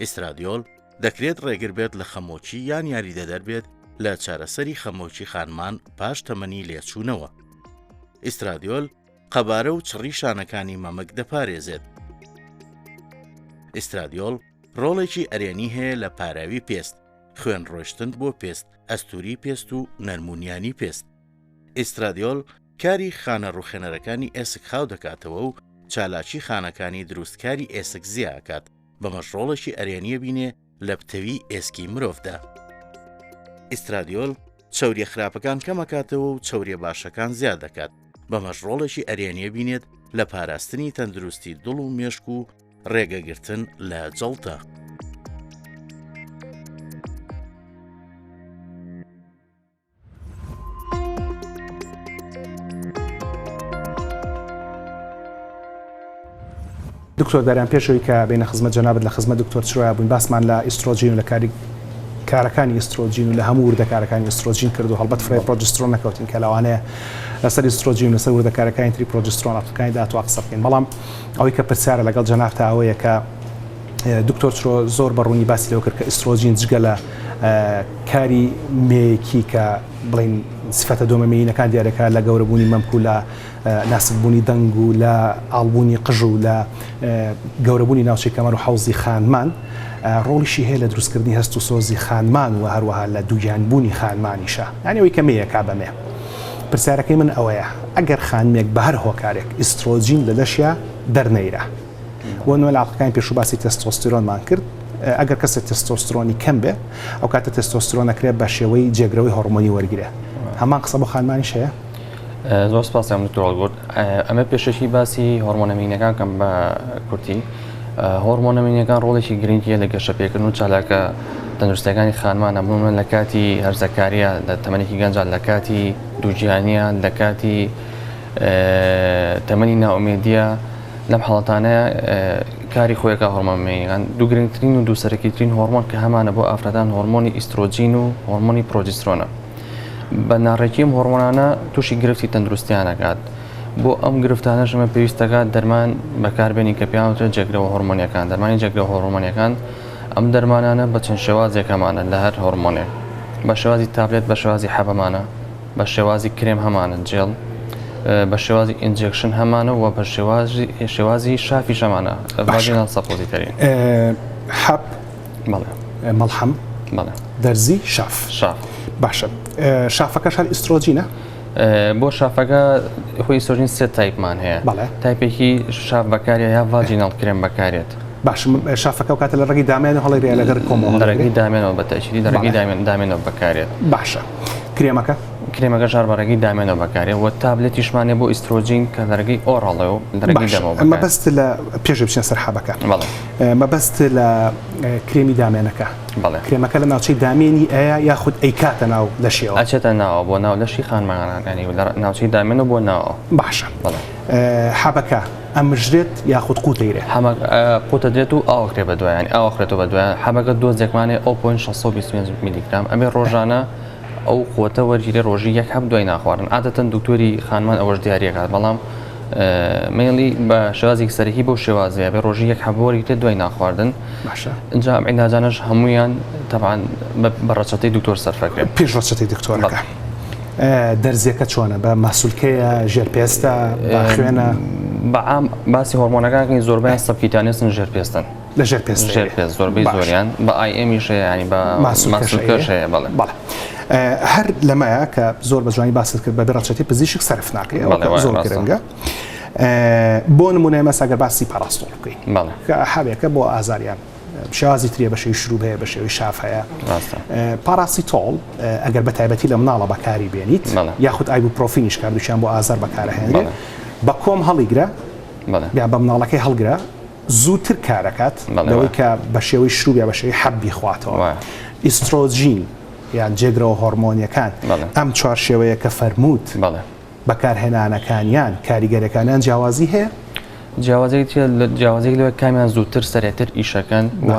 ئیسترادیۆل دەکرێت ڕێگر بێت لە خەمۆکی یان یاریدەدەر بێت لە چارەسەری خەمۆکی خانمان پاش تەمەنی لێچوونەوە. ئیسترادیۆل قەبارە و چڕی شانەکانی مەمک دەپارێزێت. ئیسترادیۆل ڕۆڵێکی ئەرێنی هەیە لە پاراوی پێست، خوێن ڕۆشتن بۆ پێست، ئەستوری پێست و نەرمونیانی پێست. ئیسترادیۆل کاری خانە ڕوخێنەرەکانی ئێسک خاو دەکاتەوە و چالاکی خانەکانی دروستکاری ئێسک زیاکات، بەمەش ڕۆڵێکی ئەرێنیە بینێ لە پتەوی ئێسکی مرۆڤدا. ئیسترادیۆل چەوریە خراپەکان کەمەکاتەوە و چەوریە باشەکان زیاد دەکات، بەمەش ڕۆڵێکی ئەرێنیە بینێت لە پاراستنی تەندروستی دڵ و مێشک و ڕێگەگرتن لە جەڵتە. دکتۆر داریان پێش ئەوەی کە بینە خزمەت جەنابت لە خزمەت دکتۆر چرۆیا بووین باسمان لە ئیسترۆجین و لە کاری کارەکانی ئیسترۆجین و لە هەموو وردەکارەکانی ئیسترۆجین کرد و هەڵبەت فرای پرۆجسترۆن نەکەوتین کە لەوانەیە لەسەر ئیسترۆجین و لەسەر وردەکارەکانی تری پرۆجسترۆن ئەڵقەکانی داهاتوو قسە بکەین بەڵام ئەوەی کە پرسیارە لەگەڵ جەنابتا ئەوەیە کە دکتۆر چرۆ زۆر بە ڕوونی باسی لەوە کرد کە ئیسترۆجین جگە لە کاری مێیەکی کە بڵێین سفەتە دۆمە مێینەکان دیارەکە لە گەورەبوونی مەمک و لە ناسکبوونی دەنگ و لە ئاڵبوونی قژ و لە گەورەبوونی ناوچەی کەمەر و حەوزی خانمان ڕۆڵیشی هەیە لە دروستکردنی هەست و سۆزی خانمان و هەروەها لە دووگیانبوونی خانمانیشە یانی ئەوەی کە مێیەکا بە مێ. پرسیارەکەی من ئەوەیە ئەگەر خانمێک بە هەر هۆکارێک ئیسترۆجین لە لەشیا دەرنەیرا بۆ نمونە لە ئەڵقەکانی پێشوو باسی تێستۆستیرۆنمان کرد ئەگەر کەسێک تێستۆسترۆنی کەم بێ ئەو کاتە تێستۆسترۆن ئەکرێت بە شێوەی جێگرەوەی هۆڕمۆنی وەرگرێ هەمان قسە بۆ خانمانیش هەیە؟ زۆر سپاس دەکەم دکتۆر هەڵگورد ئەمە پێشەکی باسی هۆرمۆنە مێینەکان کەم بە کورتی هۆرمۆنە مێینەکان ڕۆڵێکی گرنگیە لە گەشەپێکردن و چالاکە تەندروستەکانی خانمانە بوون لە کاتی هەرزەکاریە لە تەمەنێکی گەنجان لە کاتی دووگیانیە لە کاتی تەمەنی نائومێدیە لەم حاڵەتانە کاری خۆیەکە هۆرمۆن مێینەکان دوو گرنگترین و دوو سەرەکیترین هۆرمۆن کە هەمانە بۆ ئافرەتان هۆرمۆنی ئیسترۆجین و هۆرمۆنی پرۆجسترۆنە بە ناڕێکی ئەم هۆرمۆنانە تووشی گرفتی تەندروستیان ئەکات بۆ ئەم گرفتانەش ئەمە پێویست دەکات دەرمان بەکاربێنین کە پێیان وترێت جێگرەوە هۆرمۆنیەکان دەرمانی جێگرەوە هۆرمۆنیەکان ئەم دەرمانانە بە چەند شێوازێک هەمانە لە هەر هۆرمۆنێک بە شێوازی تابلێت بە شێوازی حەبەمانە بە شێوازی کرێم هەمانە جێڵ بە شێوازی injection هەمانە و بە شێوازی شێوازی شافی شەمانە vaginal suppository حەب مەڵحەم دەرزی شاف شاف باشە شافەکەش هەر ئیسترۆجینە؟ بۆ شافەکە خۆی ئیسترۆجین سێ type مان هەیە type ێکی شاف بەکارە یا vaginal cream بەکارێت باش شافەکە و کاتە لە ڕێگەی دامێن هەڵی لەگەر کۆمەڵ لە ڕێگەی دامێنەوە بە تەئکیدی لە ڕێگەی دامێن دامێنەوە بەکارێت باشە کرێمەکە؟ کرێمەکەش هەر بە ڕێگەی دامێنەوە بەکارێ و تابلێتیشمان هەیە بۆ ئیسترۆجین کە لە ڕێگەی oral ەوە لە ڕێگەی باشە دەمەوە بەکارێ. مەبەست لە پێش بچینە سەر حەبەکە بەڵێ. مەبەست لە کرێمی دامێنەکە بەڵێ. کرێمەکە لە ناوچەی دامێنی ئەیە یاخود ئەیکاتە ناو لەشیەوە؟ ئەچێتە ناوە بۆ ناو لەشی خانمان یانی لە ناوچەی دامێنەوە بۆ ناوەوە. باشە بەڵێ. حەبەکە ئەمژرێت یاخود قوتەیرێ؟ حەمە قوتەدرێت و ئاو ئەکرێ بە دوای یانی ئاو ئەخرێتەوە بە دوای حەبەکە دۆزێکمان هەیە 0.625 میلیگرام ئەبێ ڕۆژانە ئەو قوتە وەرگیرێ ڕۆژی یەک حەب دوای ناخواردن عادەتەن دکتۆری خانمان ئەوەش دیاریەکات بەڵام مەیلی بە شێوازێکی سەرەکی بەو شێوازەیە بێ ڕۆژی یەک حەب وەرگرێت دوای ناخواردن باشە ئینجا ئەم عیلاجانەش هەمویان تەبعەن بە ڕەچەتەی دکتۆر سەرفەکرێت پێش ڕەچەتەی دکتۆرەکە دەرزیەکە چۆنە بە ماسولکەیە ژێر پێستە بە خوێنە؟ بە عام باسی هۆرمۆنەکان زۆربەیان subcutaneous ن ژێر پێستن لە ژێر پێست ژێر پێست زۆربەی زۆریان بە IM یش هەیە ینی بە ماسولکەش هەیە بەڵێ بەڵێ هەر لەمەیە کە زۆر بە جوانی باست کرد بەبێ ڕەچەتەی پزیشک سەرف ناکرێت زۆر گرنگە بۆ نمونە ئێمە ئەگەر باسی پاراستۆڵ بکەین کە حەبێکە بۆ ئازاریان شێوازی تریە بە شێوی شروب هەیە بە شێوی شاف هەیە پاراسیتۆڵ ئەگەر بە تایبەتی لە مناڵە بەکاری بێنیت یاخود ئایبوپرۆفینیش کاردووشیان بۆ ئازار بەکارهێنرێت بە کۆم هەڵیگرە یا بە مناڵەکەی هەڵگرە زووتر کارەکات لەوەی کە بە شێوەی شروب یا بە شێوەی حەب بیخواتەوە. ئیسترۆجین یان جێگرەوە هۆرمۆنیەکان ئەم چوارشێوەیە کە فەرمووت بەکارهێنانەکانیان کاریگەریەکانیان جیاوازی هەیە؟ جیاوازی چیە؟ جیاوازی لەوەی کامیان زووتر سەرێتر ئیشەکەن و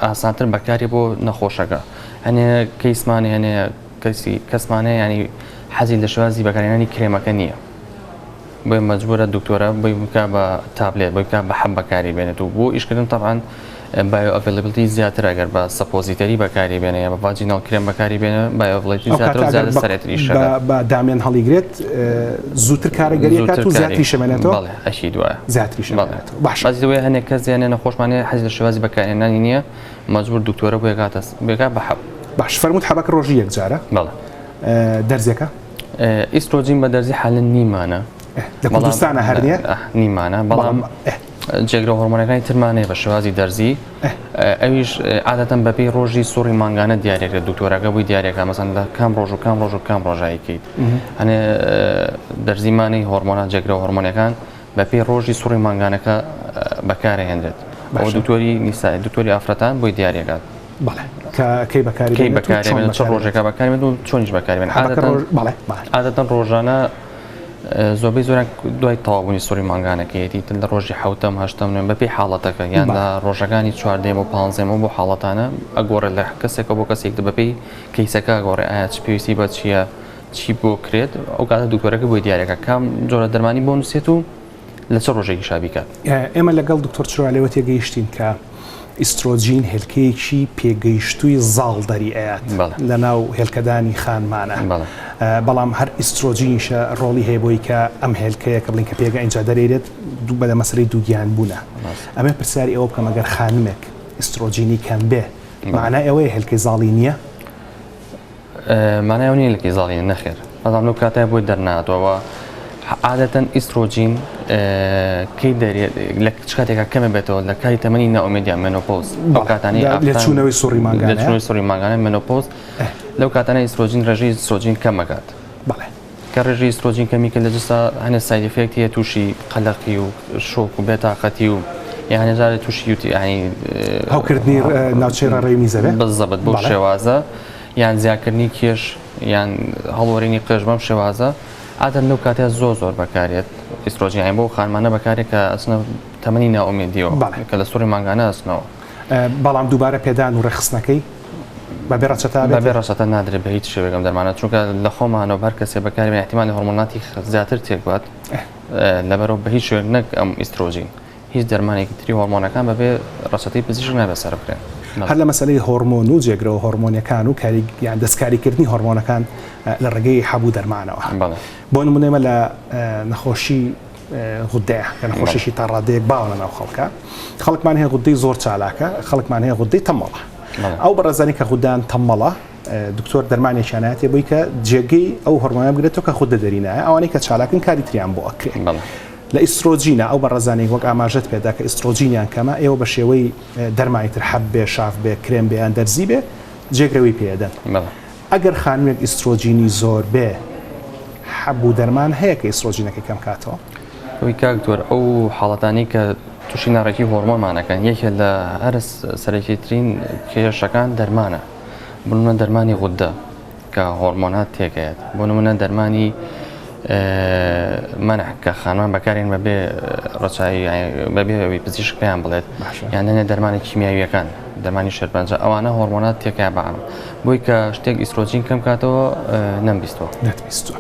ئاسانتر بەکاری بۆ نەخۆشەکە. هەنێ کەیسمان هەنێ کەسی کەسمان هەیە ینی حەزی لە شێوازی بەکارهێنانی کرێمەکە نییە. بۆیە مەجبورە دکتۆرە بۆی بکا بە تابلێت بۆی بکا بە حەب بەکاری بێنێت و بۆ ئیشکردن تەبعەن bioavailability زیاتر ئەگەر بە suppository بەکاری بێنێ یا بە vaginal cream بەکاری بێنێ bioavailability زیاتر و زیاتر سەرێتر ئیش دەکات. بە دامێن هەڵیگرێت زووتر کارەگەری ئەکات و زیاتریش ئەمێنێتەوە؟ بەڵێ ئەکید وایە. زیاتریش ئەمێنێتەوە باشە. بەس لەوەیە هەنێک کەس یانێ نەخۆشمان هەیە حەزی لە شێوازی بەکارهێنانی نییە مەجبور دکتۆرە بۆی ئەکاتە بۆی ئەکات بە حەب. باش فەرمووت حەبەکە ڕۆژی یەک جارە؟ بەڵێ. دەرزیەکە؟ ئیسترۆجین بە دەرزی حالەن نیمانە لە کوردستانە هەر نییە؟ نیمانە بەڵام جێگرە هۆرمۆنەکانی ترمان هەیە بە شێوازی دەرزی ئەویش عادەتەن بەپێی ڕۆژی سوڕی مانگانە دیارێکرێت دکتۆرەکە بۆی دیارێکە مەسەن لە کام ڕۆژ و کام ڕۆژ و کام ڕۆژایکەیت هەنێ دەرزیمانی هۆرمۆنان جێگرە هۆرمۆنەکان بەپێی ڕۆژی سوڕی مانگانەکە بەکارهێنرێت ئەو دکتۆری نیسای دکتۆری ئافرەتان بۆی دیارێکات بەڵێ کە کەی بەکاری کەی بەکاری بێنێت چ ڕۆژێکە بەکاری بێنێت و چۆنیش بەکاری بێنێت عادەتەن بەڵێ بەڵێ عادەتەن ڕۆژانە زۆربەی زۆران دوای تەواوبوونی سوڕی مانگانەکەیەتی تر لە ڕۆژی حوتەم هەشتەم نوێن بەپێی حاڵەتەکە یان لە ڕۆژەکانی چواردەیەم و پانزەیەم و بۆ حاڵەتانە ئەگۆڕێت لە کەسێکە بۆ کەسێک بەپێی کەیسەکە ئەگۆڕێ ئایا چ پێویستی بە چییە چی بۆ کرێت ئەو کاتە دکتۆرەکە بۆی دیارەکە کام جۆرە دەرمانی بۆ نووسێت و لە چ ڕۆژێکیشا بیکات. ئێمە لەگەڵ دکتۆر چرا لەوە تێگەیشتین کە ئیسترۆجین هێلکەیەکی پێگەیشتووی زاڵ دەری ئەیات لە ناو هێلکەدانی خانمانە بەڵام هەر ئیسترۆجینیشە ڕۆڵی هەیە بۆی کە ئەم هێلکەیە کە بڵین کە پێگە ئینجا دەرێرێت دوو بە لە مەسەلەی دووگیان بوونە ئەمێ پرسیاری ئەوە بکەم ئەگەر خانمێک ئیسترۆجینی کەم بێ معنای ئەوەیە هێلکەی زاڵی نییە؟ مانای ئەوە نییە لەکەی زاڵینە نەخێر بەڵام لەو کاتای بۆی دەرناتەوە عادەتەن ئیسترۆجین کەی دەرێت لە چ کاتێکا کەمە بێتەوە لە کاری تەمەنی نائومێدیان menopause ئەو کاتانەی لێچوونەوەی سوڕی مانگانە لێچوونەوەی سوڕی مانگانە menopause لەو کاتانە ئیسترۆجین ڕێژەی ئیسترۆجین کەمەکات بەڵێ کە ڕێژەی ئیسترۆجین کەمی کرد لە جەستە هەنێ side effect ی هەیە تووشی قەلەقی و شۆک و بێتاقەتی و یان جارێ تووشی یوتی یانی هەوکردنی ناوچەی ڕێڕەوی میزەبێ بزەبت بەو شێوازە یان زیاکردنی کێش یان هەڵوەرینی قژ بەم شێوازە عادەتەن لەو کاتەیە زۆر زۆر بەکارێت ئیسترۆجین یانی بۆ خانمانە بەکارێت کە ئەچنە تەمەنی نائومێدیەوە کە لە سوڕی مانگانە ئەچنەوە. بەڵام دووبارە پێدان و ڕێکخستنەکەی بەبێ ڕەچەتە بێت؟ بەبێ ڕەچەتە نادرێت بە هیچ شێوەیەک ئەم دەرمانە چونکە لە خۆمانەوە هەر کەسێ بەکاری بێنێ ئیحتیمالی هۆرمۆناتی زیاتر تێکبات لەبەرەوە بە هیچ شێوەیەک نەک ئەم ئیسترۆجین هیچ دەرمانێکی تری هۆرمۆنەکان بەبێ ڕەچەتەی پزیشک نابێت سەرف بکرێن. هەر لە مەسەلەی هۆرمۆن و جێگرەوە هۆرمۆنیەکان و کاری یان دەستکاریکردنی هۆرمۆنەکان لە ڕێگەی حەب و دەرمانەوە بۆ نمونە ئێمە لە نەخۆشی غودەیە کە نەخۆشیی تا ڕادەیەک باوە لە ناو خەڵکە خەڵکمان هەیە غودەی زۆر چالاکە خەڵکمان هەیە غودەی تەمەڵە ئەو بەڕێزانی کە غودان تەمەڵە دکتۆر دەرمانێکیان هاتێ بۆی کە جێگەی ئەو هۆرمۆنە بگرێتەوە کە خودە دەرینایە ئەوانەی کە چالاکن کاری تریان بۆ ئەکرێ لە ئیسترۆجینە ئەو بەڕێزانەی وەک ئاماژەت پێدا کە ئیسترۆجینیان کەمە ئێوە بە شێوەی دەرمانی تر حەب بێ شاف بێ کرێم بێ یان دەرزی بێ جێگرەوەی پێدەن ئەگەر خانمێک ئیسترۆجینی زۆر بێ. حەب و دەرمان هەیە کە ئیسترۆجینەکەی کەم کاتەوە؟ ئەوەی کاک دکتۆر ئەو حاڵەتانەی کە تووشی ناڕێکی هۆرمۆنمان ئەکەن یەکێ لە هەرە سەرەکیترین کێشەکان دەرمانە بۆ نمونە دەرمانی غودە کە هۆرمۆنات تێکەیەت بۆ نمونە دەرمانی مەنع کە خانمان بەکارێن بەبێ ڕەچاوی بەبێ ئەوەی پزیشک پێیان بڵێت یان هەنێ دەرمانی کیمیاویەکان دەرمانی شێرپەنجە ئەوانە هۆرمۆنات تێکەیە بەعام بۆی کە شتێک ئیسترۆجین کەم کاتەوە نەمبیستوە. نەتبیستوە.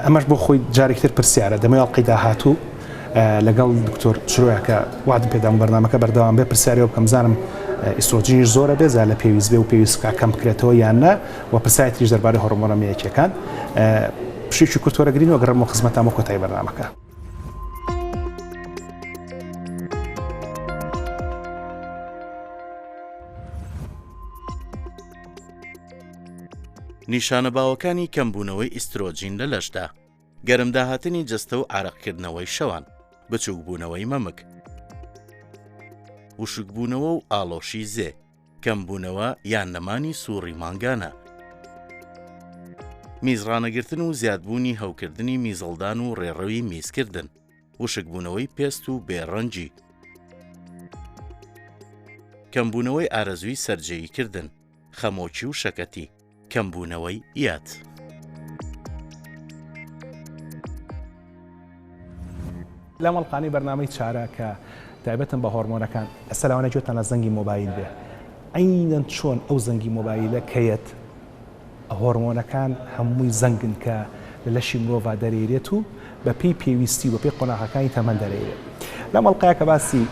ئەمەش بۆ خۆی جارێکی تر پرسیارە دەمەوێ ئەڵقەی داهاتوو لەگەڵ دکتۆر چرۆیە کە وادم پێدام بەرنامەکە بەردەوام بێ پرسیاری ئەو بکەم بزانم ئیسترۆجینیش زۆرە بێ زا لە پێویست بێ و پێویست بکا کەم بکرێتەوە یان نا و پرسیاری تریش دەربارەی هۆرمۆنە مێیەکیەکان پشوویەکی کورت وەرەگرین و ئەگەڕێمەوە خزمەتان بۆ کۆتایی بەرنامەکە. نیشانە باوەکانی کەمبوونەوەی ئیسترۆجین لە لەشدا، گەرمداهاتنی جەستە و عارەقکردنەوەی شەوان، بچووکبوونەوەی مەمک، وشکبوونەوە و ئاڵۆشی زێ، کەمبوونەوە یان نەمانی سووڕی مانگانە، میزڕانەگرتن و زیادبوونی هەوکردنی میزەڵدان و ڕێڕەوی میزکردن. وشکبوونەوەی پێست و بێ ڕەنگی. کەمبوونەوەی ئارەزووی سەرجێیی کردن، خەمۆکی و شەکەتی، کەمبوونەوەی یاد. لەم ئەڵقانەی بەرنامەی چارە کە تایبەتن بە هۆرمۆنەکان، ئێستا لەوانەیە گوێتان لە زەنگی مۆبایل بێ، عەینەن چۆن ئەو زەنگی مۆبایلە کە یەت، هۆرمۆنەکان هەمووی زەنگن کە لە لەشی مرۆڤا دەرەیرێت و بە پێی پێویستی و بە پێی قۆناغەکانی تەمەن دەرەیرێت. لەم ئەڵقەیە کە باسی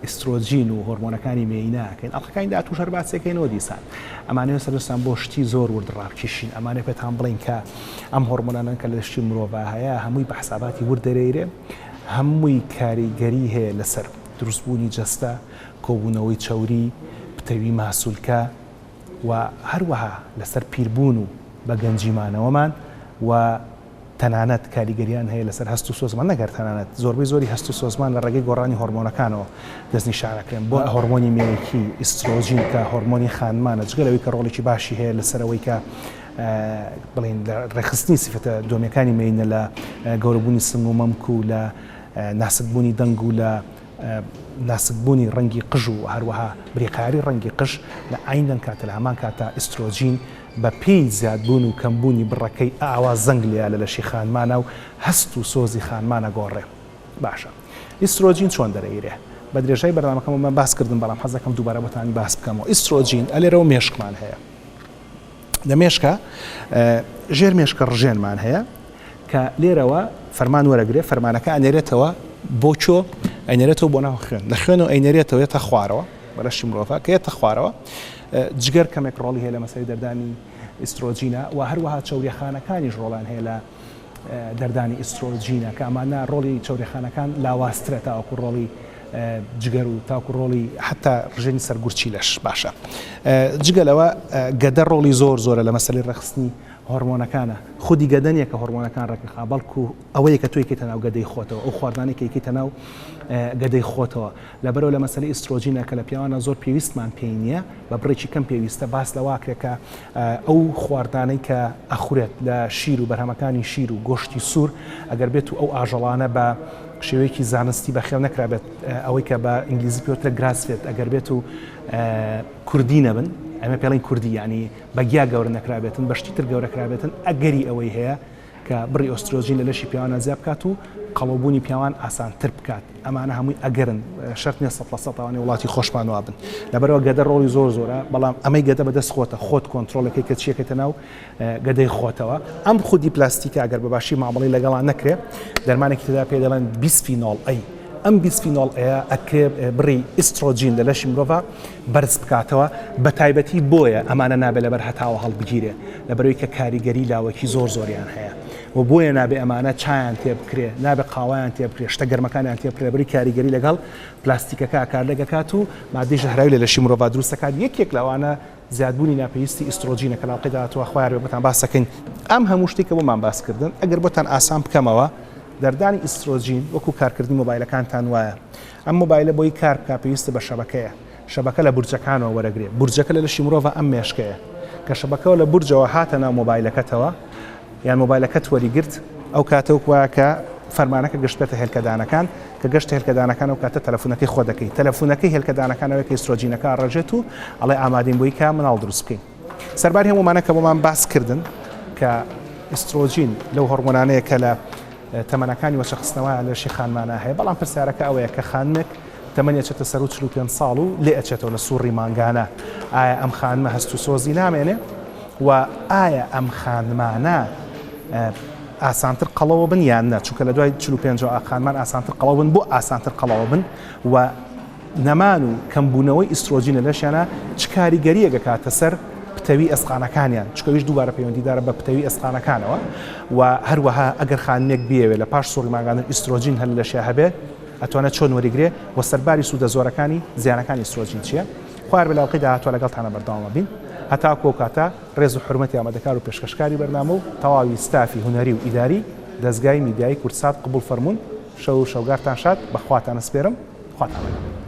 ئیسترۆجین و هۆرمۆنەکانی مێینە ئەکەین، ئەڵقەکانی داهاتووش هەر باسی ئەکەینەوە دیسان. ئەمانەوێ سەرنجتان بۆ شتی زۆر ورد ڕابکیشین. ئەمانەوێ پێتان بڵێین کە ئەم هۆرمۆنانەن کە لە لەشی مرۆڤا هەیە هەمووی بە حساباتی ورد دەرەیرێ، هەمووی کاریگەری هەیە لەسەر دروستبوونی جەستە، کۆبوونەوەی چەوری، پتەوی ماسولکە، و هەروەها لەسەر پیربوون و بە گەنجی مانەوەمان و تەنانەت کاریگەریان هەیە لەسەر هەست و سۆزمان نەک هەر تەنانەت زۆربەی زۆری هەست و سۆزمان لە ڕێگەی گۆڕانی هۆرمۆنەکانەوە دەستنیشان ئەکرێن بۆ هۆرمۆنی مێیەکی ئیسترۆجین کە هۆرمۆنی خانمانە جگە لەوەی کە ڕۆڵێکی باشی هەیە لەسەر ئەوەی کە بڵێین لە ڕێکخستنی سیفەتە دۆمیەکانی مێینە لە گەورەبوونی سنگ و مەمک و لە ناسکبوونی دەنگ و لە ناسکبوونی ڕەنگی قژ و هەروەها بریقاری ڕەنگی قژ لە عەینەن کاتە لە هەمان کاتا ئیسترۆجین بە پێی زیادبوون و کەمبوونی بڕەکەی ئاوا زەنگ لێیە لە لەشی خانمانا و هەست و سۆزی خانمان ئەگۆڕێ. باشە ئیسترۆجین چۆن دەرەیرێ؟ بە درێژای بەرنامەکەم ئەمە باس کردم بەڵام حەز دەکەم دووبارە بۆتانی باس بکەمەوە. ئیسترۆجین ئەلێرەوە مێشکمان هەیە. لە مێشکا ژێر مێشکە ڕژێنمان هەیە کە لێرەوە فەرمان وەرەگرێ فەرمانەکە ئەنێرێتەوە بۆ کۆ ئەنێرێتەوە بۆ ناو خوێن لە خوێن و ئەینێرێتەوە یەتە خوارەوە بە لەشی مرۆڤە کە یەتە خوارەوە جگەر کەمێک ڕۆڵی هەیە لە مەسەلەی دەردانی ئیسترۆجینە و هەروەها چەوریەخانەکانیش ڕۆڵیان هەیە لە دەردانی ئیسترۆجینە کە ئەمانە ڕۆڵی چەوریەخانەکان لاوازترە تاوەکو ڕۆڵی جگەر و تاکو ڕۆڵی حتا ڕژێنی سەر گورچیلەش باشە جگە لەوە گەدە ڕۆڵی زۆر زۆرە لە مەسەلەی ڕێکخستنی هۆرمۆنەکانە خودی گەدە نییە کە هۆرمۆنەکان ڕێکخا بەڵکو ئەوەیە کە تۆی کەیتە ناو گەدەی خۆتەوە ئەو خواردنانەی کە یکەیتە ناو گەدەی خۆتەوە لەبەرەوە لە مەسەلەی ئیسترۆجینە کە لە پیاوانە زۆر پێویستمان پێی نییە بە بڕێکی کەم پێویستە باس لەوە ئەکرێت کە ئەو خواردنانەی کە ئەخورێت لە شیر و بەرهەمەکانی شیر و گۆشتی سوور ئەگەر بێت و ئەو ئاژەڵانە بە شێوەیەکی زانستی بەخێو نەکرابێت ئەوەی کە بە ئینگلیزی پێوترە grass fed ئەگەر بێت و کوردی نەبن ئەمە پێڵین کوردی ینی بە گیا گەورە نەکرابێتن بە شتی تر گەورە کرابێتن ئەگەری ئەوەی هەیە کە بڕی ئۆسترۆجین لە لەشی پیاوانە زیاد بکات و قەڵەوبوونی پیاوان ئاسانتر بکات ئەمانە هەمووی ئەگەرن شەرت نیە 100% ئەوانەی وڵاتی خۆشمان وابن لەبەرەوە گەدە ڕۆڵی زۆر زۆرە بەڵام ئەمەی گەدە بەدەست خۆتە خۆت کۆنترۆڵەکەی کە چیەکەیتە ناو گەدەی خۆتەوە ئەم خودی پلاستیکە ئەگەر بە باشی مامەڵەی لەگەڵا نەکرێ دەرمانێکی تێدا پێ دەڵێن بیسفینۆڵ ئەی ئەم بیسفینۆڵ ئەیە ئەکرێ بڕی ئیسترۆجین لە لەشی مرۆڤ بەرز بکاتەوە بە تایبەتی بۆیە ئەمانە نابێت لەبەر هەتاوە هەڵبگیرێ لەبەرەوەی کە کاریگەری لاوەکی زۆر زۆریان هەیە و بۆیە نابێ ئەمانە چایان تێ بکرێ نابێ قاوەیان تێ بکرێ شتە گەرمەکانیان تێ بکرێ لەبەری کاریگەری لەگەڵ پلاستیکەکە کارلێک ئەکات و مادەی ژەهراوی لە لەشی مرۆڤا دروست ئەکات یەکێک لەوانە زیادبوونی ناپێویستی ئیسترۆجینە کە لە ئەڵقەی داهاتووە خوا یار بێ بۆتان باس دەکەین. ئەم هەموو شتەی کە بۆمان باس کردن ئەگەر بۆتان ئاسان بکەمەوە دەردانی ئیسترۆجین وەکو کارکردنی مۆبایلەکانتان وایە ئەم مۆبایلە بۆی کار بکا پێویستە بە شەبەکەیە شەبەکە لە بورجەکانەوە وەرەگرێ بورجەکە لە لەشی مرۆڤە ئەم مێشکەیە کە شەبەکەوە لە بورجەوە هاتە ناو مۆبایلەکەتەوە. یان مۆبایلەکەت وەریگرت ئەو کاتە وەک وایە کە فەرمانەکە گەشتبێتە هێلکەدانەکان کە گەشتە هێلکەدانەکان ئەو کاتە تەلەفونەکەی خۆ دەکەی تەلەفونەکەی هێلکەدانەکان ئەوەیە کە ئیسترۆجینەکە ئەڕێژێت و ئەڵێ ئامادەین بۆی کە مناڵ دروست بکەین سەرباری هەموومانە کە بۆمان باس کردن کە ئیسترۆجین لەو هۆرمۆنانەیە کە لە تەمەنەکانی وەچەخستنەوە لەشی خانمانە هەیە بەڵام پرسیارەکە ئەوەیە کە خانمێک تەمەنی ئەچێتە سەروو 45 ساڵ و لێ ئەچێتەوە لە سوڕی مانگانە ئایا ئەم خانمە هەست و سۆزی نامێنێ و ئایا ئەم خانمانە ئاسانتر قەڵەوە بن یان نە چونکە لە دوای 45 خانمان ئاسانتر قەڵەو بن بۆ ئاسانتر قەڵەوە بن و نەمان و کەمبوونەوەی ئیسترۆجین لە لەشیانە چ کاریگەرییەک ئەکاتە سەر پتەوی ئێسقانەکانیان چونکە ئەویش دووبارە پەیوەندیدارە بە پتەوی ئێسقانەکانەوە و هەروەها ئەگەر خانمێک بیەوێ لە پاش سوڕی مانگانە ئیسترۆجین هەر لە لەشیا هەبێ ئەتوانێت چۆن وەریگرێ و سەرباری سوودە زۆرەکانی زیانەکانی ئیسترۆجین چییە؟ خوار بێ لە ئەڵقەی داهاتووە لەگەڵتانە بەردەوام ئەبین هەتاکو ئەو کاتە ڕێز و حورمەتی ئامادەکار و پێشکەشکاری بەرنامە و تەواوی ستافی هونەری و ئیداری دەزگای میدیایی کوردسات قبوڵ فەرموون شەو و شەوگارتان شاد بە خواتان ئەسپێرم خواتان لەگەڵ.